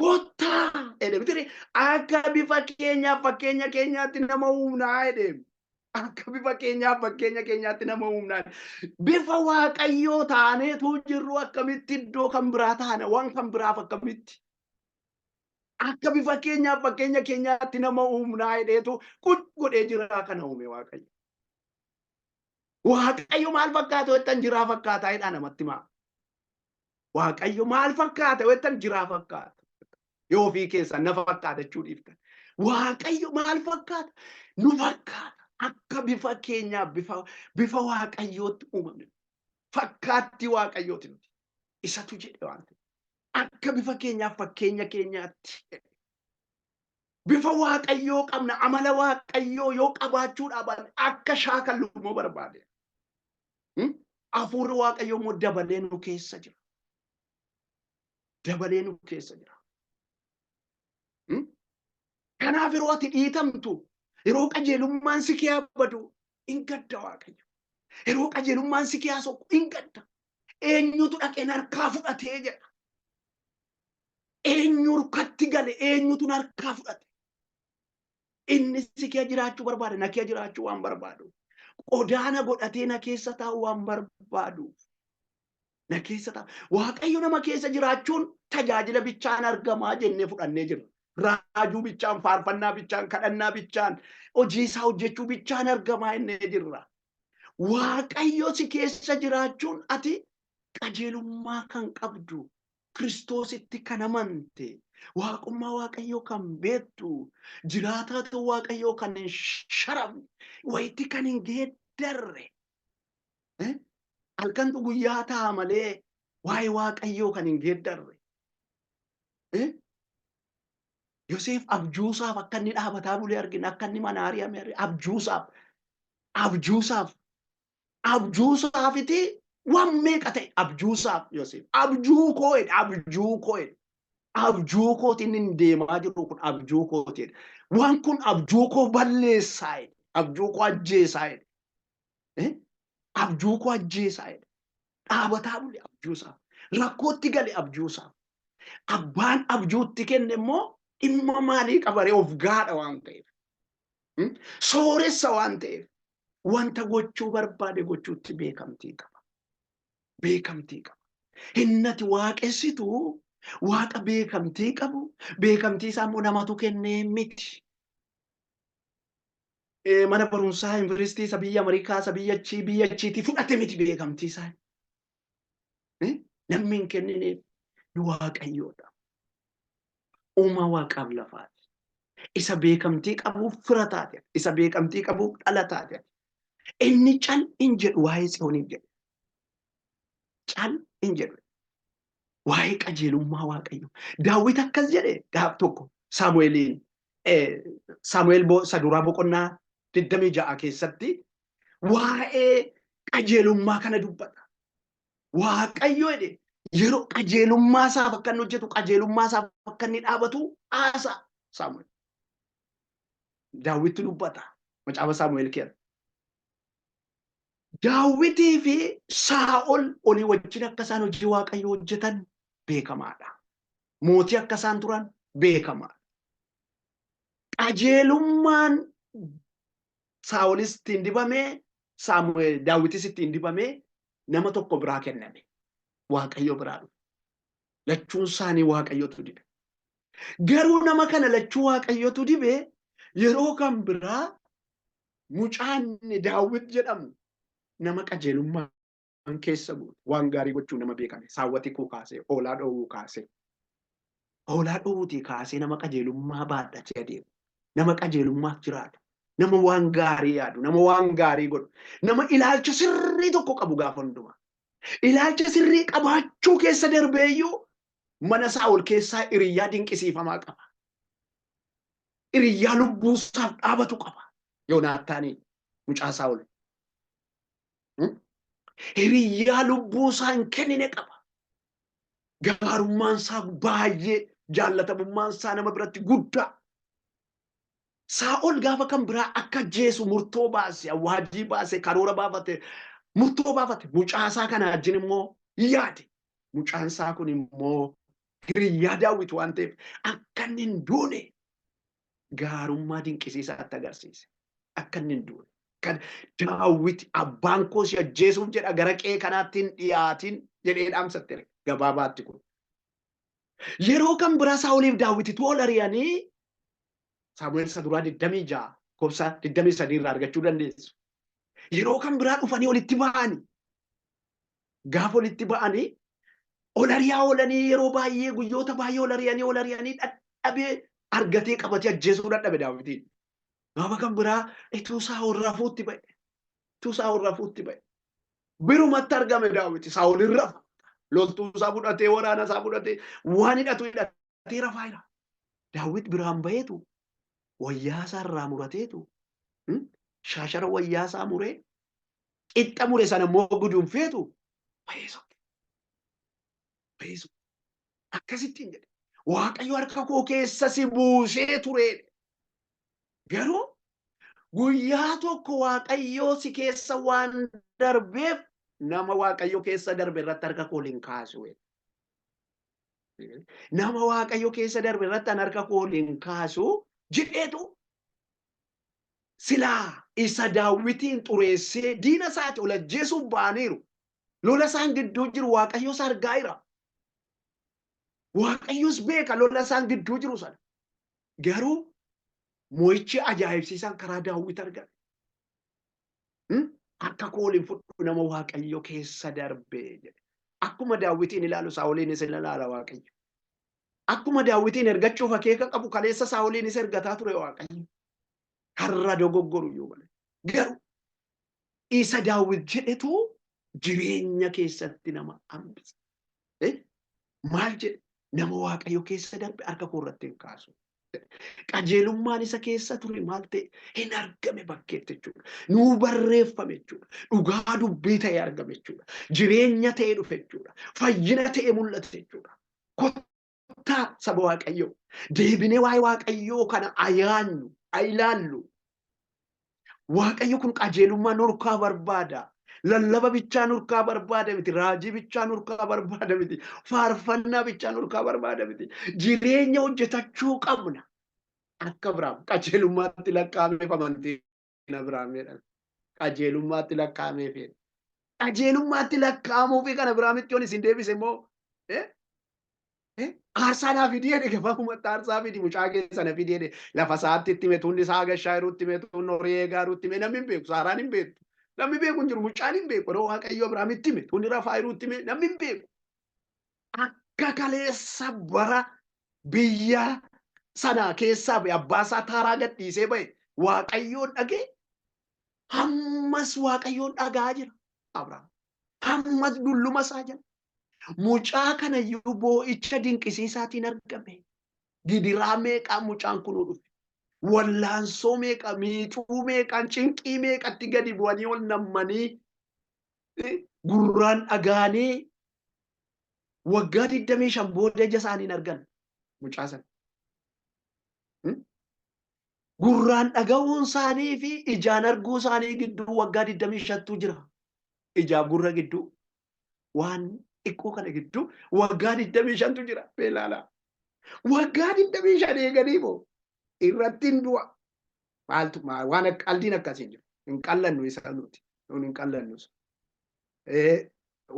Kottaa jedhe bitire akka bifa keenyaaf fakkeenya keenyaatti nama uumnaa jedhe. Akka bifa keenyaaf fakkeenya keenyaatti nama uumnaa. Bifa Waaqayyoo taaneetu jirru akkamitti iddoo kan biraa taana waan kan biraaf akkamitti. Akka bifa keenyaaf fakkeenya keenyaatti nama uumnaa jedheetu qut godhee jiraa kana uume Waaqayyo. Waaqayyo maal fakkaata jettan jiraa fakkaataa jedhaa namatti himaa. Waaqayyo maal fakkaata jettan jiraa fakkaata. Yoo ofii keessan na fakkaata jechuu dhiiftan. Waaqayyo maal fakkaata? Nu fakkaata. Akka bifa keenyaa bifa bifa Waaqayyootti uumamne. Fakkaattii Waaqayyooti nuti. Isatu jedhe waan ta'eef. Akka bifa keenyaaf fakkeenya keenyaatti. Bifa Waaqayyoo qabna. Amala Waaqayyoo yoo qabaachuu dhaaban akka shaakallu immoo barbaade. Hafuurri Waaqayyoo immoo dabalee nu keessa jira. Dabalee nu keessa jira. Kanaaf yeroo ati dhiitamtu, yeroo qajeelummaan si kee badu hin gadda Waaqayyo. Yeroo qajeelummaan si kee sokku hin gadda. Eenyutu dhaqee harkaa fudhatee jedha. Eenyu harkatti gale eenyutu harkaa fudhate. Inni si kee jiraachuu barbaada na kee jiraachuu waan barbaadu. Qodaana godhatee na keessa taa'u waan barbaadu. Na keessa taa'u. Waaqayyo nama keessa jiraachuun tajaajila bichaan argamaa jennee fudhannee jirra. Raajuu bichaan, faarfannaa bichaan, kadhannaa bichaan, hojii isaa hojjechuu bichaan argamaa jennee jirra. Waaqayyo si keessa jiraachuun ati qajeelummaa kan qabdu, Kiristoositti kan amante, waaqummaa Waaqayyoo kan beektu, jiraataa ta'uu Waaqayyoo kan hin sharafne, wayitti kan hin geeddarre. Halkantu guyyaa ta'a malee waa'ee Waaqayyoo kan hin geeddarre. Yoseef abjuusaaf akka inni dhaabataa bulee argina, akka inni mana ari'ame argina, abjuusaaf, abjuusaaf, abjuusaafiti waan meeqa ta'e abjuusaaf Yoseef. Abjuu koo jedhe, abjuu koo jedhe. Abjuu kootiin inni deemaa jiru kun abjuu kooti jedhe. Waan kun abjuu koo balleessaa jedhe. Abjuu koo ajjeesaa jedhe. Abjuu koo ajjeesaa jedhe. Dhaabataa bule abjuusaaf. Rakkootti gale abjuusaaf. Abbaan abjuutti kenne immoo dhimma maalii qabaree of gaadha waan ta'eef. Sooressa waan ta'eef. Wanta gochuu barbaade gochuutti beekamtii qaba. Beekamtii qaba. Innati waaqessitu waaqa beekamtii qabu, beekamtii isaa immoo namatu kennee miti. Mana barumsaa yuunivarsiitii isa biyya Ameerikaa isa biyya achii biyya achiitii fudhate miti beekamtii isaa. Namni hin kennineef Waaqayyoodha. Uumaa waaqaaf lafaati. Isa beekamtii qabuuf fira taate, isa beekamtii qabuuf dhala taate. Inni cal hin jedhu waa'ee Tsiyooniif jedhe. Cal hin jedhu. Waa'ee qajeelummaa Waaqayyoo. Daawit akkas jedhe gaaf tokko Saamu'eeliin Saamu'eel isa duraa boqonnaa 26 keessatti waa'ee qajeelummaa kana dubbata. Waaqayyo jedhe yeroo qajeelummaa isaaf akka inni hojjetu qajeelummaa isaaf akka inni dhaabatu haasa'a Saamu'eel. Daawwitti dubbata macaafa Saamu'eel keessa. Daawwitii fi Saa'ol olii wajjin akka isaan hojii Waaqayyoo hojjetan beekamaadha. Mootii akka isaan turan beekamaadha. Qajeelummaan Saa'olis ittiin dibamee Saamu'eel Daawitis ittiin dibamee nama tokko biraa kenname. Waaqayyo biraa dhufe. Lachuun isaanii Waaqayyotu dibe. Garuu nama kana lachuu Waaqayyotu dibee yeroo kan biraa mucaan Daawit jedhamu nama qajeelummaan keessa guute waan gaarii gochuu nama beekame saawwati kuu kaasee hoolaa dhoowwuu kaasee hoolaa dhoowwuutii kaasee nama qajeelummaa baadhatee adeemu nama qajeelummaaf jiraatu nama waan gaarii yaadu nama waan gaarii godhu nama ilaalcha sirrii tokko qabu gaafa hundumaa ilaalcha sirrii qabaachuu keessa darbeeyyuu mana Saa'ol keessaa hiriyyaa dinqisiifamaa qaba. Hiriyyaa lubbuu isaaf dhaabatu qaba. Yoonaataanii mucaa Saa'ol. Hiriyyaa lubbuu isaa hin kennine qaba. Gaarummaan isaa baay'ee jaallatamummaan isaa nama biratti guddaa. Saa'ol gaafa kan biraa akka ajjeesu murtoo baase, waajii baase, karoora baafate, murtoo baafate. Mucaa isaa kana wajjin immoo yaade. Mucaan isaa kun immoo hiriyyaa Daawit waan ta'eef akka inni hin duune gaarummaa dinqisiisaatti agarsiise. Akka inni hin duune. Kan Daawit abbaan koo si ajjeesuuf jedha gara qe'ee kanaatti hin dhiyaatin jedhee dhaamsatte gabaabaatti kun. Yeroo kan biraa Saa'oliif Daawititu ol ari'anii Saamu'eel isa duraa 26 lakkoofsa 23 irraa argachuu dandeessu. Yeroo kan biraa dhufanii olitti ba'anii gaafa olitti ba'anii ol ari'aa oolanii yeroo baay'ee guyyoota baay'ee ol ari'anii ol ari'anii dadhabee argatee qabatee ajjeesuu dadhabe Daawitiin. Gaafa kan biraa ituu Saa'ol rafuutti ba'e. Ituu Saa'ol rafuutti ba'e. Birumatti argame Daawiti Saa'ol hin rafa. Loltuu isaa fudhatee waraana isaa fudhatee waan hidhatu hidhatee rafaa jira. Daawit biraan ba'eetu wayyaa isaa irraa murateetu shaashara wayyaa isaa muree qixxa mure sana immoo gudunfeetu ba'ee sokke. Ba'ee sokke. Akkasittiin jedhe. Waaqayyo harka koo keessa si buusee ture. Garuu guyyaa tokko Waaqayyo si keessa waan darbeef nama Waaqayyo keessa darbe irratti harka koo hin kaasu. Nama Waaqayyo keessa darbe irratti an harka koo hin kaasu jedheetu silaa isa Daawitiin xureessee diina isaati ol ajjeesuuf ba'aniiru. Lola isaan gidduu jiru Waaqayyos argaa jira. Waaqayyos beeka lola isaan gidduu jiru sana. Garuu mo'ichi ajaa'ibsiisaan karaa Daawit argame. Harka koo ol hin fudhu nama Waaqayyo keessa darbe jedhe. Akkuma Daawitiin ilaalu Saa'oliinis ilaala Waaqayyo. Akkuma Daawitiin ergachuuf akeeka qabu kaleessa Saa'oliinis ergataa ture Waaqayyo. Har'a dogoggoru iyyuu malee. Garuu isa Daawit jedhetu jireenya keessatti nama hambisa. Maal jedhe? Nama Waaqayyo keessa darbe harka koo irratti hin kaasu. Qajeelummaan isa keessa ture maal ta'e? Hin argame bakkeetti jechuudha. Nuu barreeffame jechuudha. Dhugaa dubbii ta'e argame jechuudha. Jireenya ta'e dhufe jechuudha. Fayyina ta'e mul'ate jechuudha. Kottaa saba Waaqayyoo. Deebinee waa'ee Waaqayyoo kana ayaannu, ayilaallu. Waaqayyo kun qajeelummaa nurkaa barbaada. Lallaba bichaa nurkaa barbaada miti. Raajii bichaa nurkaa barbaada miti. Faarfannaa bichaa nurkaa barbaada miti. Jireenya hojjetachuu qabna. Akka Abiraam qajeelummaatti lakkaa'ameef amantiin Abiraam jedhama. Qajeelummaatti lakkaa'ameef. Qajeelummaatti lakkaa'amuufi kan Abiraamitti yoon isin deebise immoo Aarsaa naa fidi jedhe gabaabumatti aarsaa fidi mucaa kee sana fidi jedhe lafa isaatti itti hime tuunni isaa gashaa jirutti hime tuunni horii eegaa jirutti hime namni hin beeku Saaraan hin beektu namni beeku hin jiru mucaan hin beeku yeroo Waaqayyo Abiraamitti hime tuunni rafaa jirutti hime namni hin beeku akka kaleessa bara biyya sana keessaa ba'e abbaa isaa taaraa gadhiisee ba'e Waaqayyoon dhagee hammas Waaqayyoon dhagaa jira Abiraam hammas dulluma isaa jala Mucaa kanayyuu boo'icha dinqisiisaatiin argame. Gidiraa meeqaan mucaan kunuu dhufe. Wallaansoo meeqa, miixuu meeqaan, cinqii meeqatti gadi bu'anii ol nammanii gurraan dhagaanii waggaa 25 booda ija isaaniin argan mucaa sana. Gurraan dhaga'uun isaanii fi ijaan arguu isaanii gidduu waggaa 25tu jira. Ijaaf gurra gidduu. Waan xiqqoo kana gidduu waggaa 25tu jira. Mee ilaalaa. Waggaa 25 eeganii moo irratti hin du'a. Maaltu waan qaldiin akkasii hin jiru. Hin qallannu isa nuti. Nun hin qallannu isa.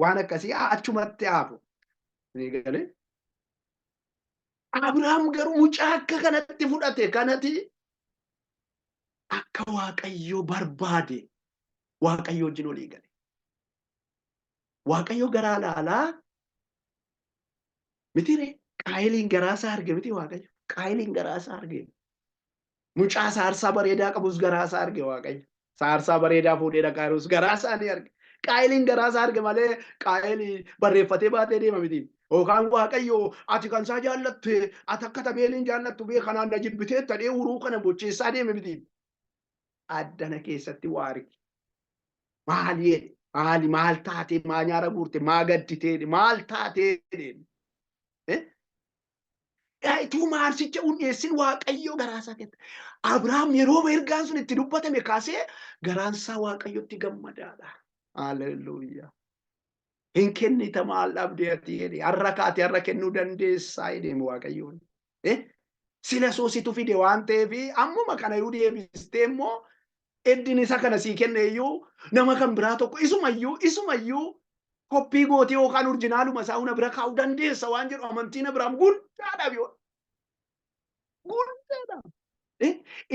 Waan akkasii achumatti haafu. Ni galee. Abrahaam garuu mucaa akka kanatti fudhate kanatti akka Waaqayyo barbaade Waaqayyo wajjin olii gale. Waaqayyo garaa laalaa miti ree? Qaayiliin garaa isaa arge miti Waaqayyo? Qaayiliin garaa isaa arge. Mucaa saarsaa bareedaa qabus garaa isaa arge Waaqayyo. Saarsaa bareedaa fuudhee dhaqaa jirus garaa isaa ni arge. Qaayiliin garaa isaa arge malee Qaayilii barreeffatee baatee deema miti. Yookaan Waaqayyo ati kan isaa jaallatte, ati akka Abeeliin jaallattu bee, kanaan na jibbitee tadhee uruu kana bocheessaa deeme miti. Addana keessatti waa arge. Maal jedhe? Maali maal taatee, maa nyaara guurte, maa gadditee, maal taatee jedhe? Ituu maarsicha hundeessin Waaqayyo garaa isaa keessa. Abrahaam yeroo ergaan sun itti dubbatame kaasee garaan isaa Waaqayyotti gammadaadha. Haleluuyaa. Hin kennita, maal dhabdee ati jedhe? Har'a kaate, har'a kennuu dandeessaa jedhee Waaqayyoon. Sila soositu fide waan ta'eef ammuma kana yoo deebistee immoo eddin isa kana sii kenne iyyuu nama kan biraa tokko isumayyuu koppii gootee yookaan originaluma isaa huna bira kaa'uu dandeessa waan jedhu amantiin Abiraam guddaadha yoo. Guddaadha.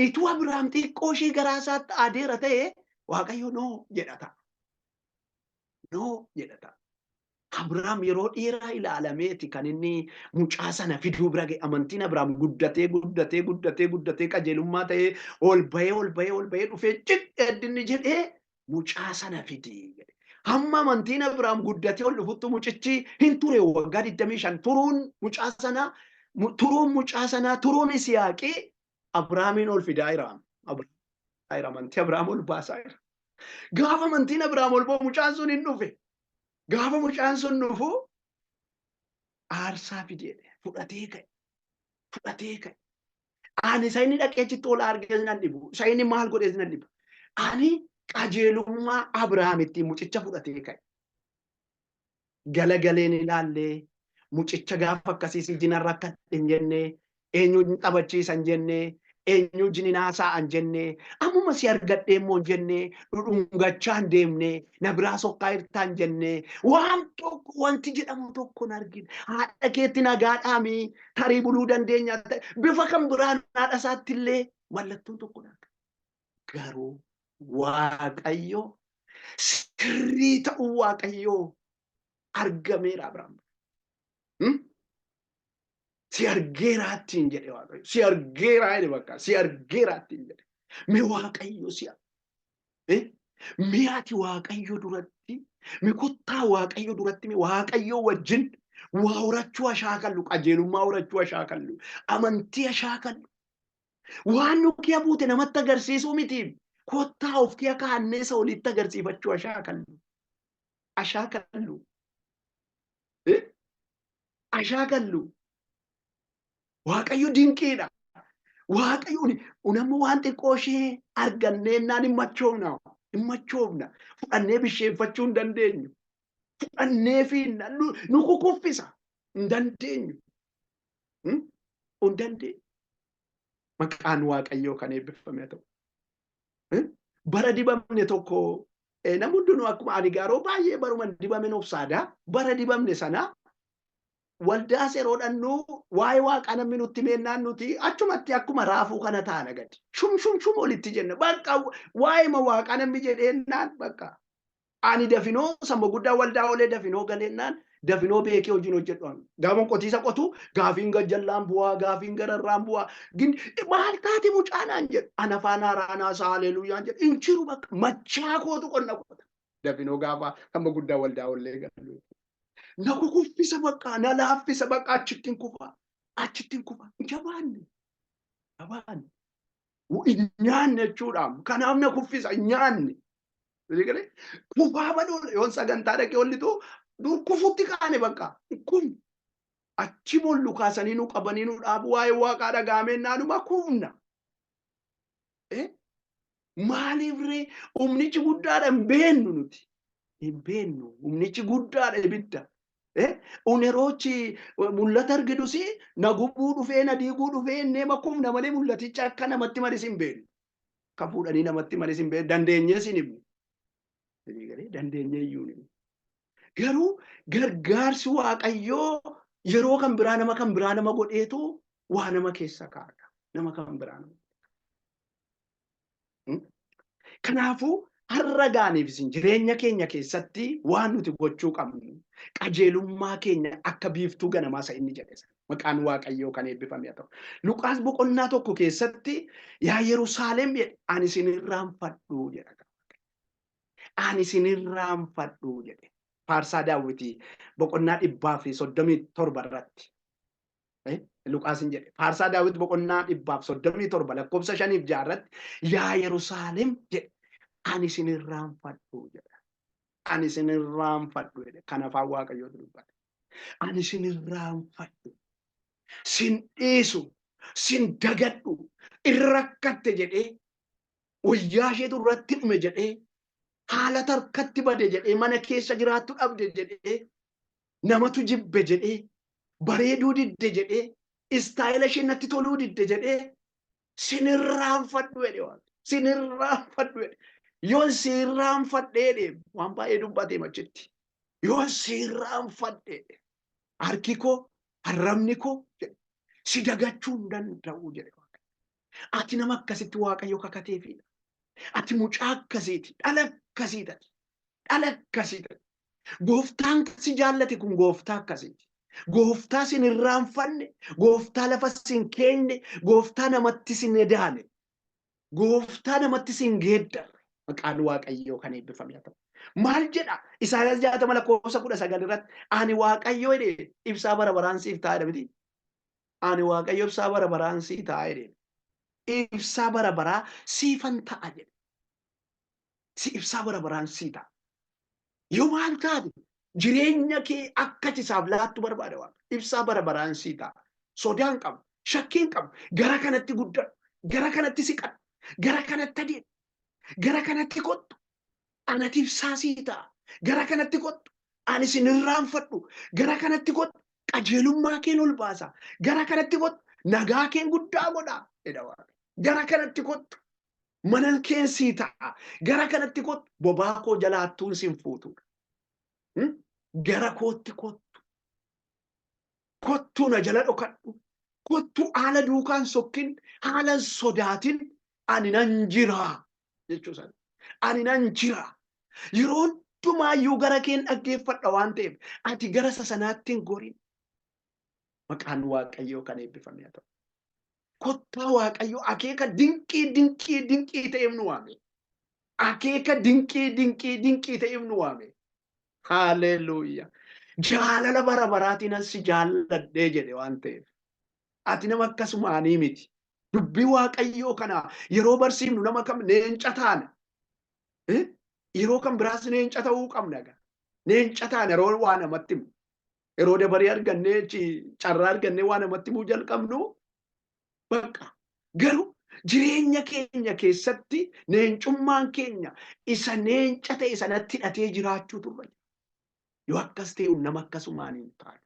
Ituu Abiraam xiqqoo ishee garaa isaatti aadeera ta'e, Waaqayyo no jedha ta'a. No jedha ta'a. Abiraam yeroo dheeraa ilaalameeti kan inni mucaa sana fiduu bira ga'e. Amantiin Abiraam guddatee guddatee guddatee guddatee, qajeelummaa ta'ee ol bahee ol bahee ol bahee dhufee cidhe jedhee mucaa sana fidi jedhe. Hamma amantiin Abiraam guddatee ol dhufuttu mucichi hin ture. Waggaa 25 turuun mucaa sanaa, turuun mucaa sanaa, turuun Isiyaaqii Abiraamiin ol fidaa jira. Amantii Abiraam ol baasaa jira. Gaafa amantiin Abiraam ol ba'u mucaan sun hin dhufe. Gaafa mucaan sun dhufu aarsaa fideedha. Fudhatee ka'e. Fudhatee ka'e. Ani isa inni dhaqee achitti ol argee nan dhibu. Isa inni maal godhees nan dhibu. Ani qajeelummaa Abiraam ittiin mucicha fudhatee ka'e. Galagaleen ilaallee mucicha gaafa akkasii si jinan rakkadhe hin jennee, eenyu taphachiisan jennee, eenyu jinin haasa'an jennee, ammuma si argadhee immoo hin jennee, dhudhungachaa hin deemnee, na biraa sokkaa jirtaa hin jennee, waan tokko wanti jedhamu tokko hin argine. Haadha keetti nagaadhaami, tarii buluu dandeenya, bifa kan biraan haadha isaatti illee mallattoon tokko hin argine. Garuu Waaqayyo sirrii ta'uu Waaqayyoo argameera Abiraam. Si argeeraattiin jedhe Waaqayyo. Si argeeraa jedhe, bakka si argeeraattiin jedhe. Mee Waaqayyo si mee ati Waaqayyo duratti, mee kottaa Waaqayyo duratti, mee Waaqayyo wajjin waa horachuu shaakallu, qajeelummaa horachuu shaakallu, amantii shaakallu. Waan nu kiya buute namatti agarsiisuu miti. Kottaa of kiya kaannee isa olitti agarsiifachuu shaakallu. Ashaakallu. Ashaakallu. Waaqayyo dinqiidha. Waaqayyo unammoo waan xiqqoo ishee arganneennaan hin machoofna. Hin machoofna. Fudhannee bisheeffachuu hin dandeenyu. Fudhannee fiinna. Nu kukuffisa. Hin dandeenyu. Hin dandeenyu. Maqaan Waaqayyoo kan eebbifame haa ta'u. Bara dibamne tokko namni hundinuu akkuma ani garuu baay'ee baruma dibame obsaadha. Bara dibamne sana waldaa yeroo dhannu waa'ee Waaqaa namni nutti meennaan nuti achumatti akkuma raafuu kana taana gadi. Shum shum shum olitti jenna. Bakka waa'ee Waaqaa namni jedheennaan bakka. Ani dafinoo samma guddaa waldaa olee dafinoo galeennaan dafinoo beekee hojiin hojjedhu. Gaafa qotiisa qotu gaafiin gajjallaan bu'aa, gaafiin gararraan bu'aa. Gin maal taate mucaanaan jedhu. Ana afaan haaraanaa isaa haleluuyyaan jedhu. Hin jiru, bakka machaa kootu qonna qota. Dafinoo gaafa samma guddaa waldaa olee galu. Na kukuffisa bakka, na laaffisa bakka, achittiin kufa. Achittiin kufa. Jabaanne. Jabaanne. Hin nyaanne jechuudha. Kanaaf na kuffisa, hin nyaanne. Kufaa baduu yoon sagantaa dhaqee ollitu dur kufutti kaane bakka. Kun achi bollu kaasanii nu qabanii nu dhaabu, waa'ee Waaqaa dhagaamee naanuma kufna. Maaliif ree? Humnichi guddaadha, hin beennu nuti. Hin beennu, humnichi guddaadha, ibidda. Uneroochi mul'ata argidus na gubuu dhufee, na diiguu dhufee innee kufna malee mul'aticha akka namatti malis hin beennu. Akka fuudhanii namatti malis hin beennu, dandeenyees hin himnu. Dandeenyee iyyuu hin himnu. Garuu gargaarsi Waaqayyoo Yeroo kan biraa nama kan biraa nama godheetu waa nama keessa kaa'a. Nama kan biraa nama. Kanaafuu har'a gaaniif isin jireenya keenya keessatti waan nuti gochuu qabnu qajeelummaa keenya akka biiftuu ganamaa isa inni jedhe sana. Maqaan Waaqayyoo kan eebbifame haa ta'u. Luqaas boqonnaa 1 keessatti yaa Yerusaalem jedhe ani isin irraanfadhu jedha. Ani isin irraanfadhu jedhe. Faarsaa Daawwitii boqonnaa 137 irratti. Luqaas hin jedhe. Faarsaa Daawit boqonnaa 137 lakkoofsa 5 fi 6 irratti yaa Yerusaalem jedhe ani isin irraanfadhu jedha. Ani isin irraanfadhu jedhe. Kan afaan Waaqayyootu dubbate. Ani isin irraanfadhu. Sin dhiisu, sin dagadhu, irrakkatte jedhee wayyaa isheetu irratti dhume jedhee haala tarkatti bade jedhee mana keessa jiraattu dhabde jedhee namatu jibbe jedhee bareeduu didde jedhee istaayila ishee natti toluu didde jedhee sin irraanfadhu jedhe Waaqni. Sin irraanfadhu jedhe. Yoon si irraanfadhe jedhe waan baay'ee dubbatee machitti. Yoon si irraanfadhe jedhe harki koo arrabni koo jedhe si dagachuu hin danda'u jedhe Waaqni. Ati nama akkasitti Waaqayyo kakateefidha. Ati mucaa akkasiiti, dhala akkasiiti ati. Dhala akkasiiti ati. Gooftaan si jaallate kun gooftaa akkasiiti. Gooftaa sin irraanfanne, gooftaa lafa sin keenye, gooftaa namatti sin edaane, gooftaa namatti sin geeddarre. Maqaan Waaqayyoo kan eebbifame haa ta'u. Maal jedha? Isaayyaas 60 lakkoofsa 19 irratti ani Waaqayyoo jedhe ibsaa bara baraan siif ta'a jedha miti. Ani Waaqayyo ibsaa bara baraan sii ta'a jedhe. Ibsaa bara baraa siifan ta'a jedhe. Si ibsaa bara baraan sii ta'a. Yoo maal taate jireenya kee akka ati isaaf laattu barbaada Waaqa. Ibsaa bara baraan sii ta'a. Sodaan qabu, shakkiin qabu. Gara kanatti guddadhu, gara kanatti siqadhu, gara kanatti adeemu, gara kanatti kottu. Anati ibsaa sii ta'a. Gara kanatti kottu. Ani sin irraanfadhu. Gara kanatti kottu. Qajeelummaa keen ol baasa. Gara kanatti kottu. Nagaa keen guddaa godha. Jedha Waaqa. Gara kanatti kottu. Mana keen sii ta'a. Gara kanatti kottu. Bobaa koo jalaattuun sin fuutu. Gara kootti kottu. Kottuu na jala dhokadhu. Kottuu haala duukaan sokkin, haala hin sodaatin ani nan jira jechuu isaati. Ani nan jira. Yeroo hundumaayyuu gara keen dhaggeeffadha waan ta'eef ati gara isa sanaatti hin gorin. Maqaan Waaqayyoo kan eebbifame haa ta'u. Kottaa Waaqayyoo akeeka dinqii dinqii dinqii ta'eef nu waame. Akeeka dinqii dinqii dinqii ta'eef nu waame. Haaleluyyaa. Jaalala bara baraatiin an si jaalladhee jedhe waan ta'eef. Ati nama akkasumaanii miti. Dubbii Waaqayyoo kana yeroo barsiifnu nama kam leenca taana. Yeroo kan biraas leenca ta'uu qabna egaa. Leenca taana yeroo waa namatti himu. Yeroo dabaree argannee carraa argannee waa namatti himuu jalqabnu bakka. Garuu jireenya keenya keessatti leencummaan keenya isa leenca ta'e sanatti hidhatee jiraachuu turre. Yoo akkas ta'e nama akkasumaan hin taanu.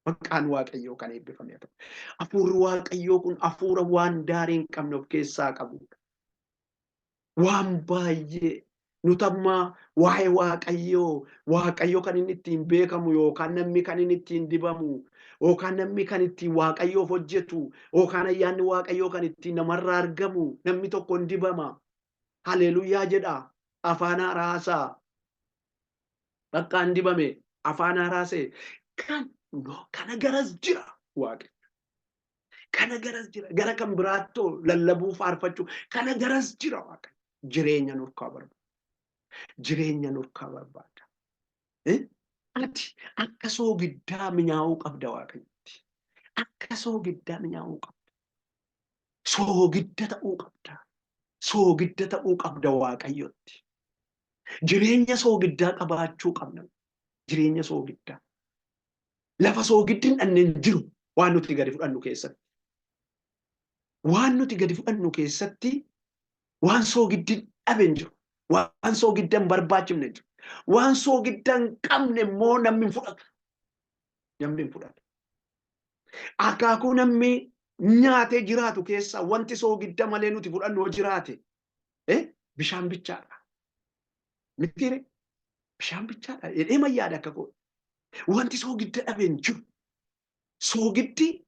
Maqaan Waaqayyoo kan eebbifame haa ta'u. Hafuurri Waaqayyoo kun hafuura waan daarii hin qabne of keessaa qabudha. Waan baay'ee nuti amma waa'ee Waaqayyoo, Waaqayyo kan inni ittiin beekamu yookaan namni kan inni ittiin dibamu yookaan namni kan ittiin Waaqayyoof hojjetu yookaan ayyaanni Waaqayyoo kan ittiin namarraa argamu namni tokko hin dibama. Haleluyaa jedha. Afaan haaraasaa. Bakka hin dibame afaan haaraasee. Kan kana garas jira Waaqayyo. Kana garas jira. Gara kan biraattoo lallabuu faarfachuu kana garas jira Waaqayyo. Jireenya nurkaa barbaada. Jireenya nurkaa barbaada. Ati akka soogiddaa minyaa'uu qabda Waaqayyotti. Akka soogiddaa minyaa'uu qabda. Soogidda ta'uu qabda. Soogidda ta'uu qabda Waaqayyotti. Jireenya soogiddaa qabaachuu qabna. Jireenya soogiddaa. Lafa soogiddi hin dhanne hin jiru waan nuti gadi fudhannu keessatti. Waan nuti gadi fudhannu keessatti waan soogiddi dhabe hin jiru. Waan soogidda hin barbaachifne hin jiru. Waan soogidda hin qabne immoo namni hin fudhatu. Namni hin fudhatu. Akaakuu namni nyaatee jiraatu keessaa wanti soogidda malee nuti fudhannu yoo jiraate bishaan bichaadha. Mitiire bishaan bichaadha. Jedhee mayyaadha akka koo. Wanti soogidda dhabe hin jiru. Soogiddi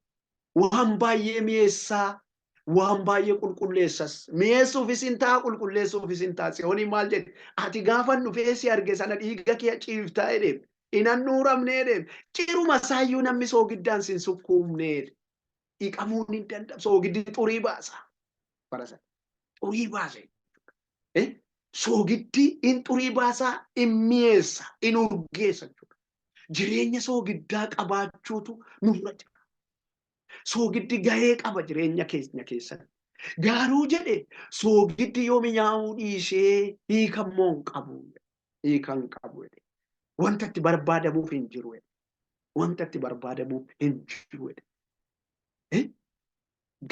waan baay'ee mi'eessaa, waan baay'ee qulqulleessas. Mi'eessuufis hin ta'a, qulqulleessuufis hin ta'a. Tsiyooniin maal jedhe? Ati gaafan dhufee si arge sana dhiiga kee ciiftaa jedhe. Hin handhuuramne jedhe. Ciruma isaayyuu namni soogiddaan sin sukkuumne jedhe. Dhiqamuun hin danda'amu. Soogiddi xurii baasa. Bara sana. Xurii baasa. Soogiddi in xurii baasaa, in mi'eessa, in urgeessa jechuudha. Jireenya soogiddaa qabaachuutu nurra jira. Soogiddi gahee qaba jireenya keenya keessatti. Garuu jedhe soogiddi yoo mi'aawuu dhiisee hiika immoo hin qabu. Hiika hin qabu jedhe. Wanta itti barbaadamuuf hin jiru jedhe. Wanta itti barbaadamuuf hin jiru jedhe.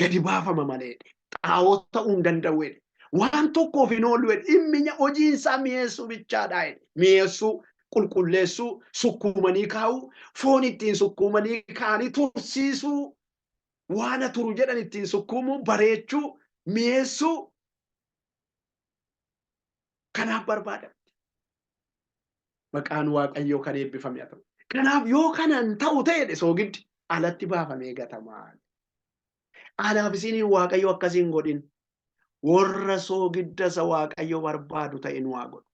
Gadi baafama malee jedhe. Xaa'oo ta'uu hin danda'u jedhe. Waan tokkoof hin oolu jedhe. Dhimmi hojiin isaa mi'eessuu bichaadha jedhe. Mi'eessuu, qulqulleessuu, sukkuumanii kaa'uu, foon ittiin sukkuumanii kaa'anii tursiisuu, waan turu jedhan ittiin sukkuumuu, bareechuu, mi'eessuu. Kanaaf barbaadamti. Maqaan Waaqayyoo kan eebbifame haa ta'u. Kanaaf yoo kanan ta'u ta'e soogiddi alatti baafamee gatamaa. Anaaf isiniin Waaqayyo akkasii hin godhin. Warra soogidda isa Waaqayyo barbaadu ta'e nu haa godhu.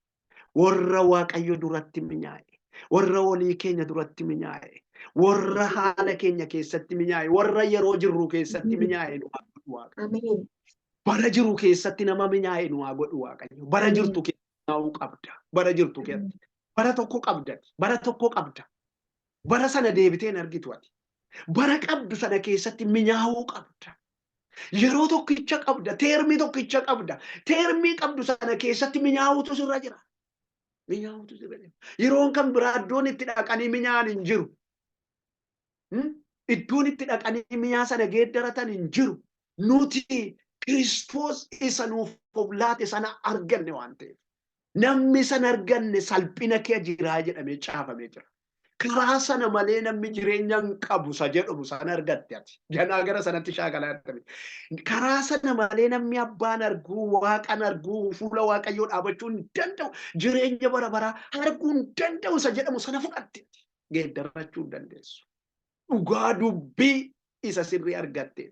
Warra Waaqayyo duratti minyaa'e. Warra walii keenya duratti minyaa'e. Warra haala keenya keessatti minyaa'e. Warra yeroo jirru keessatti minyaa'e nu haa godhu Waaqayyo. Ameen. Bara jiru keessatti nama minyaa'e nu haa godhu Waaqayyo. Bara jirtu keessatti minyaa'uu qabda. Bara jirtu keessatti. Bara tokko qabda. Bara tokko qabda. Bara sana deebitee hin argitu ati. Bara qabdu sana keessatti minyaa'uu qabda. Yeroo tokkicha qabda. Teermii tokkicha qabda. Teermii qabdu sana keessatti minyaa'uutu sirra jira. Minyaa'uutu sirra jira. Yeroon kan biraa iddoon itti dhaqanii minyaa'an hin jiru. Iddoon itti dhaqanii minyaa sana geeddaratan hin jiru. Nuti Kiristoos isa nuuf of laate sana arganne waan ta'eef. Namni sana arganne salphina kee jiraa jedhamee caafamee jira. Karaa sana malee namni jireenya hin qabu isa jedhamu sana argatte ati. Ganaa gara sanatti shaakalaa argame. Karaa sana malee namni abbaan arguu, waaqan arguu, fuula Waaqayyoo dhaabachuu hin danda'u. Jireenya bara baraa arguu hin danda'u isa jedhamu sana fudhatte ati. Geeddarachuu hin dandeessu. Dhugaa dubbii isa sirrii argatte.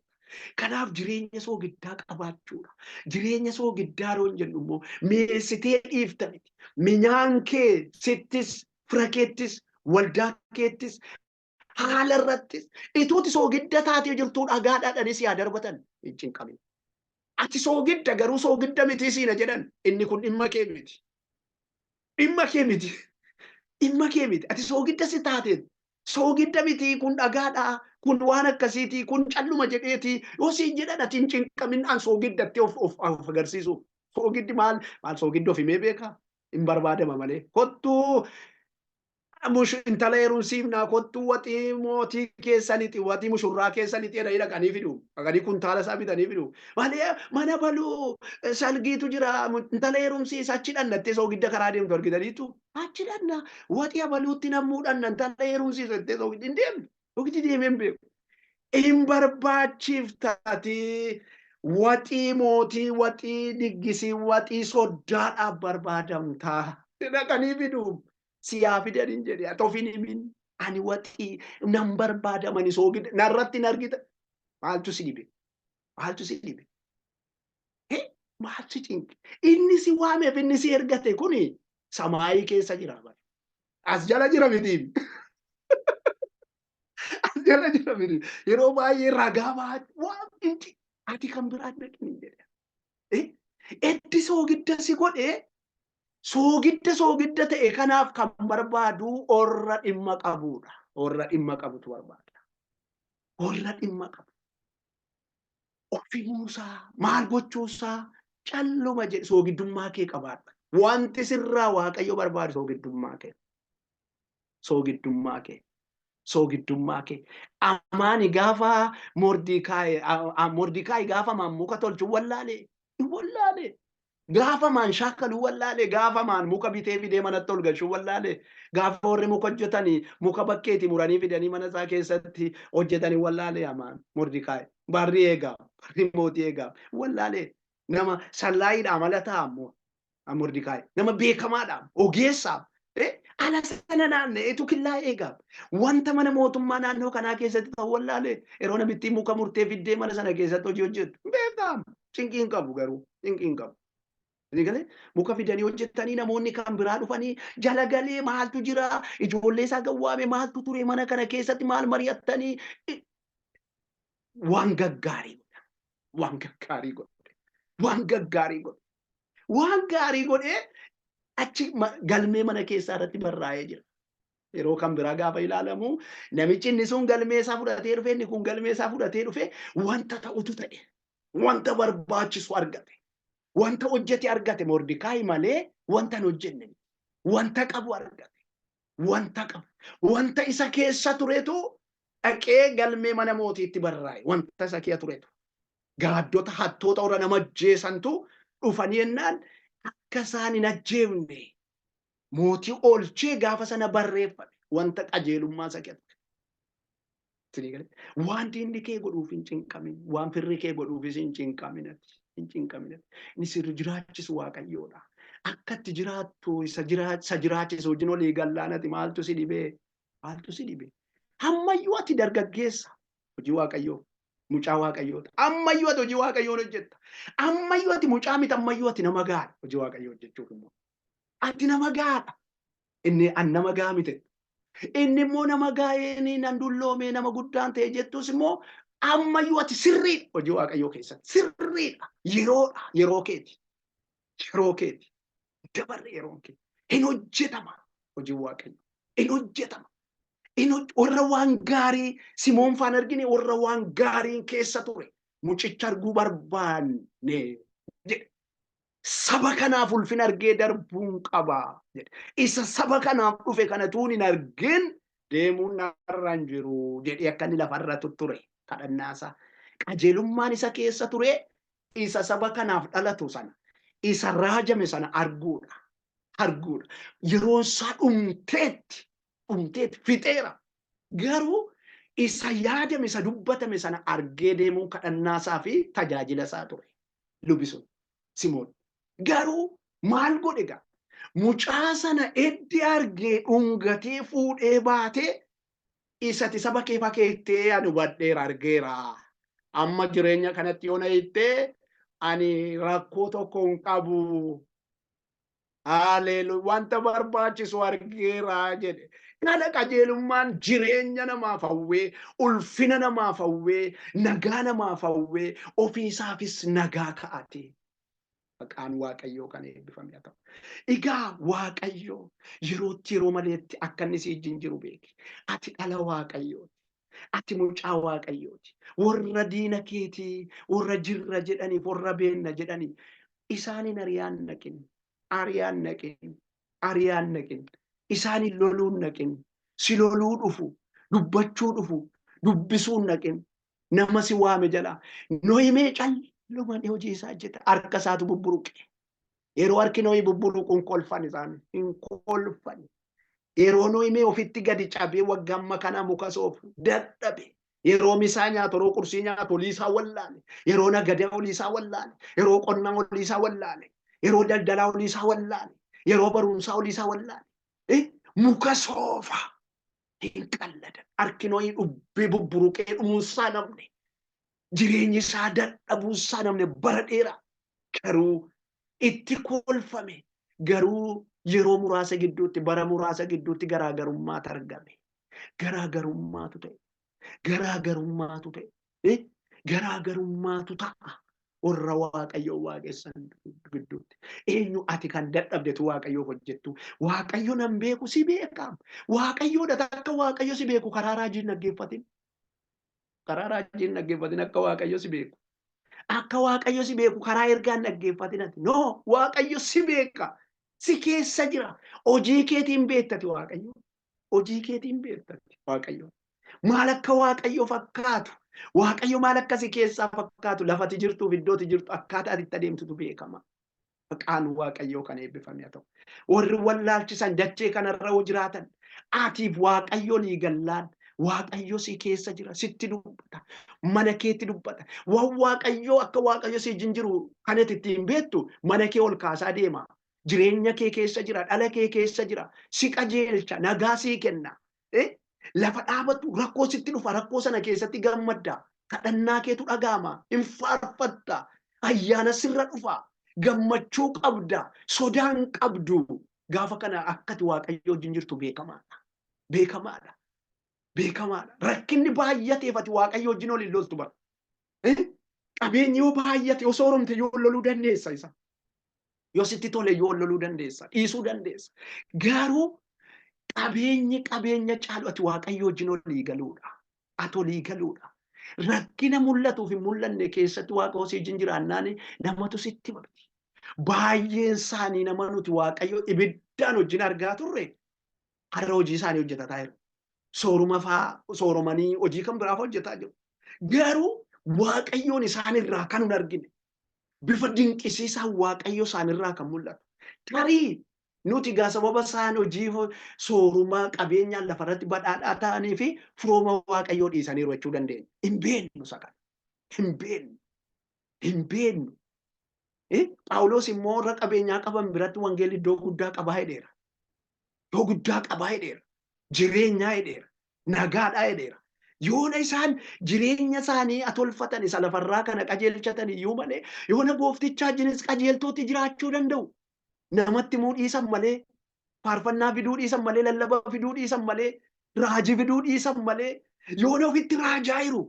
Kanaaf jireenya soogiddaa qabaachuudha. Jireenya soogiddaa yeroo jennu immoo mi'eessitee dhiifta miti. Minyaan kee sittis, fira keettis, waldaa keettis, haala irrattis ituuti soogidda taatee jirtuu dhagaadhaadhanis yaa darbatan hin cinqamin. Ati soogidda garuu soogidda mitii siina jedhan inni kun dhimma kee miti. Dhimma kee miti. Dhimma kee miti. Ati soogidda si taateen soogidda miti kun dhagaadha. Kun waan akkasiiti. Kun calluma jedheeti. Yoo siin jedhan ati hin cinqamin an soogiddatti of of of agarsiisu. Soogiddi maal maal soogiddi of himee beekaa? Hin barbaadama malee. Kottuu intala heerumsiifnaa kottuu waxii mootii keessanitti waxii mushurraa keessanitti jedhanii dhaqanii fidu. Dhaqanii kuntaala isaa bitanii fidu. Malee mana baluu salgiitu jira intala heerumsiisa achi dhannattee soogidda karaa deemtu argitaniitu. Achi dhanna waxii abaluutti nammuu dhanna intala heerumsiisa jettee soogiddi hin deemne. Soogiddi deemee hin beeku. Hin barbaachiftaati waxii mootii waxii diggisii waxii soddaadhaaf barbaadamtaa. Dhaqanii fidu. Siyaa fidan hin jedhe ati of hin himin. Ani waxii nan barbaadamani soogidda narratti hin argita. Maaltu si dhibe? Maaltu si dhibe? Maaltu si cinqe? Inni si waameef inni si ergate kuni samaayii keessa jira. As jala jira miti. As jala jira miti. Yeroo baay'ee ragaa waan inci ati kan biraa dhaqin hin jedhe. Eddi soogidda si godhee soogidda soogidda ta'e kanaaf kan barbaadu warra dhimma qabudha. Warra dhimma qabutu barbaada. Warra dhimma qabu. Of himuusaa maal gochuusaa calluma jedhe soogiddummaa kee qabaadha. Wanti sirraa Waaqayyo barbaadu soogiddummaa kee. Soogiddummaa kee. Soogiddummaa kee. Amaani gaafa Mordikaayi gaafa maan muka tolchu wallaalee. Wallaalee. Gaafa maan shaakaluu wallaalee. Gaafa maan muka bitee fidee manatti ol galchuu wallaalee. Gaafa warri muka hojjetanii muka bakkeetii muranii fidanii mana isaa keessatti hojjetanii wallaalee amaan Mordikaayi. Barri eegaa. Barri mootii eegaa. Wallaalee. Nama sallaayiidha amala ta'a ammoo Mordikaayi. Nama beekamaadha. Ogeessa. Ala sana naanna'eetu killaa eega. Wanta mana mootummaa naannoo kanaa keessatti ta'u wallaalee yeroo namitti muka murtee fiddee mana sana keessatti hojii hojjettu. Beekaam. Cinqii hin qabu garuu. Cinqii hin qabu. Galee muka fidanii hojjetanii namoonni kan biraa dhufanii jala galee maaltu jira, ijoollee isaa gawwaame maaltu ture mana kana keessatti maal mari'attanii, waan gaggaarii godha. Waan gaggaarii godhe. Waan gaggaarii godhe. Waan gaarii godhee achi galmee mana keessaa irratti barraa'ee jira. Yeroo kan biraa gaafa ilaalamu namichi inni sun galmee isaa fudhatee dhufe, inni kun galmee isaa fudhatee dhufe, wanta ta'utu ta'e. Wanta barbaachisu argate. Wanta hojjete argate Mordekaayi malee wanta hin hojjenne. Wanta qabu argate. Wanta qabu. Wanta isa keessa turetu dhaqee galmee mana mootiitti barraa'e. Wanta isa keessa turetu. Gaaddota hattoota warra nama ajjeesantu dhufanii jennaan akka isaan hin ajjeefne mootii oolchee gaafa sana barreeffame wanta qajeelummaa isa keessa ture. Waan diinni kee godhuuf hin cinqamin, waan firri kee godhuufis hin cinqamin ati. Hin cinqamin ati. Inni sirri jiraachisu Waaqayyoodha. Akka itti jiraattu isa jiraachisu wajjin olii gallaanati maaltu si dhibee? Maaltu si dhibee? Ammayyuu ati dargaggeessa hojii Waaqayyoo. Mucaa Waaqayyoota. Ammayyuu ati hojii Waaqayyoon hojjetta. Ammayyuu ati mucaa miti, ammayyuu ati nama gahaadha hojii Waaqayyoo hojjechuuf immoo. Ati nama gahaadha. Inni an nama gahaa miti. Inni immoo nama gaa'een nan dulloome nama guddaan ta'e jettus immoo ammayyuu ati sirriidha hojii Waaqayyoo keessatti. Sirriidha. Yeroodha. Yeroo keeti. Yeroo keeti. Dabarre yeroon kee. Hin hojjetama hojiin Waaqayyoo. Hin hojjetama. Warra waan gaarii Simoon faan argine, warra waan gaariin keessa ture mucicha arguu barbaanne jedhe. Saba kanaaf ulfina argee darbuun qaba jedhe. Isa saba kanaaf dhufe kana tuun hin argin deemuun narra hin jiru jedhee akka inni lafarra ture kadhannaasaa. Qajeelummaan isa keessa ture isa saba kanaaf dhalatu sana, isa raajame sana arguudha. Arguudha. Yeroon isaa dhumteetti fixeera. Garuu isa yaadame, isa dubbatame sana argee deemuun kadhannaasaa fi tajaajila isaa ture. Lubi sun Simoon. Garuu maal godhe gaa? Mucaa sana eddi argee dhungatee fuudhee baatee isati saba kee fakeettee ani hubadheera argeera. Amma jireenya kanatti yoo na hiittee ani rakkoo tokko hin qabu. Haleluuyaa, wanta barbaachisu argeera jedhe. Kana qajeelummaan jireenya namaaf hawwee, ulfina namaaf hawwee, nagaa namaaf hawwee, ofiisaafis nagaa ka'ate. Maqaan Waaqayyoo kan eebbifame haa ta'u. Egaa Waaqayyoo yerootti yeroo maleetti akka inni si wajjin jiru beeki. Ati dhala Waaqayyooti. Ati mucaa Waaqayyooti. Warra diina keetii, warra jirra jedhaniif, warra beenna jedhaniif isaaniin ariyaan naqin. Ariyaan naqin. Ariyaan naqin. Isaaniin loluun naqin. Si loluu dhufu, dubbachuu dhufu, dubbisuun naqin. Nama si waame jalaa. Nohimee callumaan hojii isaa hojjeta. Harka isaatu bubburuqe. Yeroo harki Nohii bubburuqu hin kolfan isaan. Hin kolfan. Yeroo Nohimee ofitti gadi cabee waggaa amma kana muka soofu dadhabe. Yeroo misaa nyaatu, yeroo qursii nyaatu olii isaa wallaale. Yeroo nagadaa olii isaa wallaale. Yeroo qonnaa olii isaa wallaale. Yeroo daldalaa olii isaa wallaale. Yeroo barumsaa olii isaa wallaale. Muka soofa. Hin qalladan. Harki Nohii dhubbee bubburuqee dhumuunsaa namni. Jireenyi isaa dadhabuunsaa namni bara dheeraa. Garuu itti kolfame. Garuu yeroo muraasa gidduutti, bara muraasa gidduutti garaagarummaatu argame. Garaagarummaatu ta'e. Garaagarummaatu ta'e. Garaagarummaatu ta'a. Warra Waaqayyoo waaqessan gidduutti. Eenyu ati kan dadhabdetu Waaqayyoof hojjettu? Waaqayyo nan beeku si beekaam. Waaqayyoodha akka Waaqayyo si beeku karaa raajii hin dhaggeeffatin. Karaa raajii hin dhaggeeffatin akka Waaqayyo si beeku. Akka Waaqayyo si beeku karaa ergaa hin dhaggeeffatin ati. No, Waaqayyo si beeka. Si keessa jira. Hojii keetiin beektati Waaqayyo. Hojii keetiin beektati Waaqayyo. Maal akka Waaqayyo fakkaatu, Waaqayyo maal akka si keessaa fakkaatu, lafati jirtuuf iddooti jirtu akkaataa ati itti adeemtutu beekama. Maqaan Waaqayyoo kan eebbifame haa ta'u. Warri wallaalchisan dachee kanarra yoo jiraatan atiif Waaqayyo olii gallaan Waaqayyo si keessa jira, sitti dubbata, mana keetti dubbata. Waan Waaqayyoo akka Waaqayyo si wajjin jiru kan ati ittiin beektu mana kee ol kaasaa deema. Jireenya kee keessa jira, dhala kee keessa jira, si qajeelcha, nagaa sii kenna. Lafa dhaabatu rakkoo sitti dhufa, rakkoo sana keessatti gammadda. Kadhannaa keetu dhaga'ama, hin faarfatta, ayyaana sirra dhufa, gammachuu qabda, sodaan qabdu. Gaafa kana akkati Waaqayyo wajjin jirtu beekamaadha. Beekamaadha. Beekamaadha. Rakkinni baay'ateef ati Waaqayyo wajjin ol hin loltu bara. Qabeenyi yoo baay'ate, yoo sooromte, yoo loluu dandeessa isa. Yoo sitti tole yoo loluu dandeessa, dhiisuu dandeessa. Garuu qabeenyi qabeenya caalu ati Waaqayyo wajjin olii galuudha. Ati olii galuudha. Rakkina mul'atuuf hin mul'anne keessatti Waaqa hosii wajjin jiraannaan namatu sitti miti. Baay'een isaanii nama nuti Waaqayyo ibiddaan wajjin argaa turre har'a hojii isaanii hojjetataa jiru. Sooruma fa'aa sooromanii hojii kan biraaf hojjetaa jiru. Garuu Waaqayyoon isaan irraa kan hin argine, bifa dinqisiisaan Waaqayyo isaan irraa kan mul'atu. Tarii nuti gaa sababa isaan hojii soorumaa qabeenyaan lafarratti badhaadhaa ta'anii fi firooma Waaqayyoo dhiisaniiru jechuu dandeenya. Hin beeknu isa kana. Hin beeknu. Hin beeknu. Phaawulos immoo warra qabeenyaa qaban biratti wangeelli iddoo guddaa qabaa jedheera. Iddoo guddaa qabaa jedheera. Jireenyaa jedheera. Nagaadhaa jedheera. Yoona isaan jireenya isaanii atolfatan isa lafarraa kana qajeelchatan iyyuu malee, yoona gooftichaa wajjinis qajeeltootti jiraachuu danda'u. Namatti himuu dhiisan malee, faarfannaa fiduu dhiisan malee, lallaba fiduu dhiisan malee, raajii fiduu dhiisan malee, yoona ofitti raajaa jiru.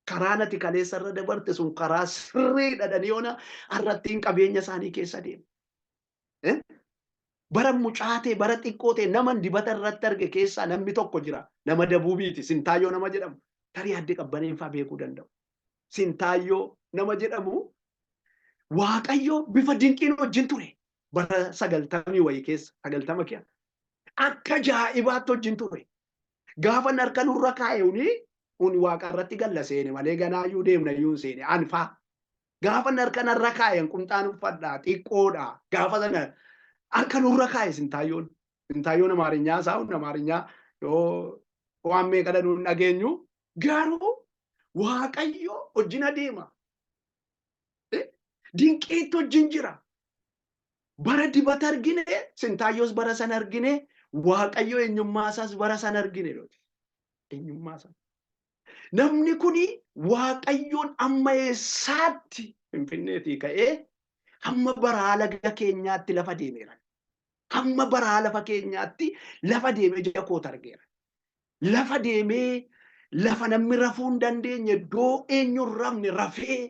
Karaan ati kaleessa irra dabarte sun karaa sirriidha dhani yoona har'attiin qabeenya isaanii keessa deemu. Bara mucaa ta'e, bara xiqqoo ta'e, nama dibata irratti arge keessaa namni tokko jira. Nama Dabuubiiti. Sintaayyoo nama jedhamu. Tarii adde Qabbaneen fa'aa beekuu danda'u. Sintaayyoo nama jedhamu Waaqayyo bifa dinqiin wajjin ture. Bara 90 wayii keessa, 90 keessa. Akka ajaa'ibaatti wajjin ture. Gaafa harka nurra kaa'e uni Waaqa irratti galla seene malee ganaayyuu deemna iyyuu hin seene. Anfaa. Gaafa harka narra kaa'e qumxaan uffadhaa xiqqoodha. Gaafa sana harka nurra kaa'e Sintaayyoon. Sintaayyoon Amaarinyaa isaa Amaarinyaa yoo waan meeqa dha nuun dhageenyu, garuu Waaqayyo wajjin adeema. Dinqiitti wajjin jira. Bara dibata argine, Sintaayyoos bara sana argine, Waaqayyo eenyummaa isaas bara sana argine. Eenyummaa isaa. Namni kuni Waaqayyoon amma eessaatti Finfinneetii ka'ee hamma baraa laga keenyaatti lafa deemeera. Hamma baraa lafa keenyaatti lafa deemee ija koota argeera. Lafa deemee, lafa namni rafuu hin dandeenye, iddoo eenyu hin rafne rafee,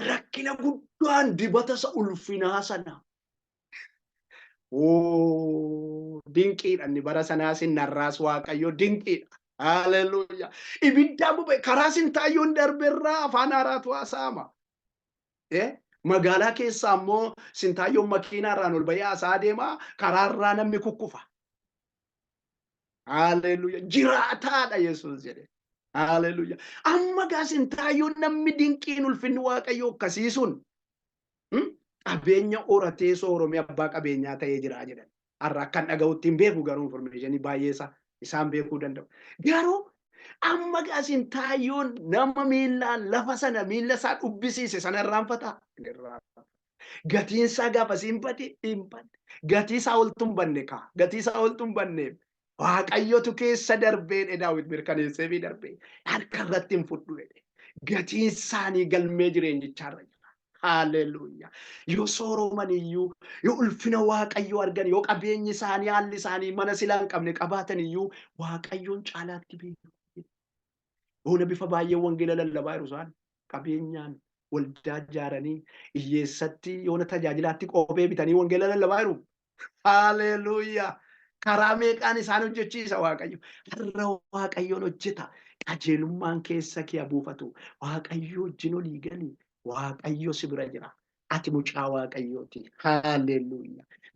rakkina guddaan dibata isa ulfinaa sana. Oo, dinqiidha inni bara sanaas inni har'aas Waaqayyo dinqiidha. Haleluuyaa. Ibiddaan boba'e karaa Sintaayyoon darberraa afaan haaraatu haasa'ama. Magaalaa keessaa immoo Sintaayyoon makiinaarraan ol bahee haasa'aa deema, karaarraa namni kukkufa. Haleluuyaa. Jiraataadha Yesuus jedhe. Haleluuyaa. Amma gaa Sintaayyoon namni dinqiin ulfinni Waaqayyoo akkasii sun qabeenya horatee sooromee abbaa qabeenyaa ta'ee jira jedhan. Har'a akkan dhaga'utti hin beeku, garuu information baay'ee isaa isaan beekuu danda'u. Garuu amma gaa Sintaayyoon nama miillaan lafa sana miilla isaa dhubbisiise sana irraanfataa? Gatiin isaa gaafas hin bade, hin badde. Gatii isaa oltu hin banne kaa. Gatii isaa oltu hin banne. Waaqayyotu keessa darbee dhe Daawit mirkaneessee fi darbee harka irratti hin fudhu jedhe. Gatiin isaanii galmee jireenyichaarra jira. Haleluuyaa. Yoo sooroman iyyuu, yoo ulfina Waaqayyoo argan, yoo qabeenyi isaanii, haalli isaanii mana silaa hin qabne qabaatan iyyuu, Waaqayyoon caalaatti beeku. Yoona bifa baay'ee wangeela lallabaa jiru isaan qabeenyaan waldaa ijaaranii hiyyeessatti yoona tajaajilaatti qophee bitanii wangeela lallabaa jiru. Haleluuyaa. Karaa meeqaan isaan hojjechiisa Waaqayyo. Har'a Waaqayyoon hojjeta. Qajeelummaan keessa kee buufatu. Waaqayyo wajjin olii gali. Waaqayyo si bira jira. Ati mucaa Waaqayyooti. Haleluuyaa.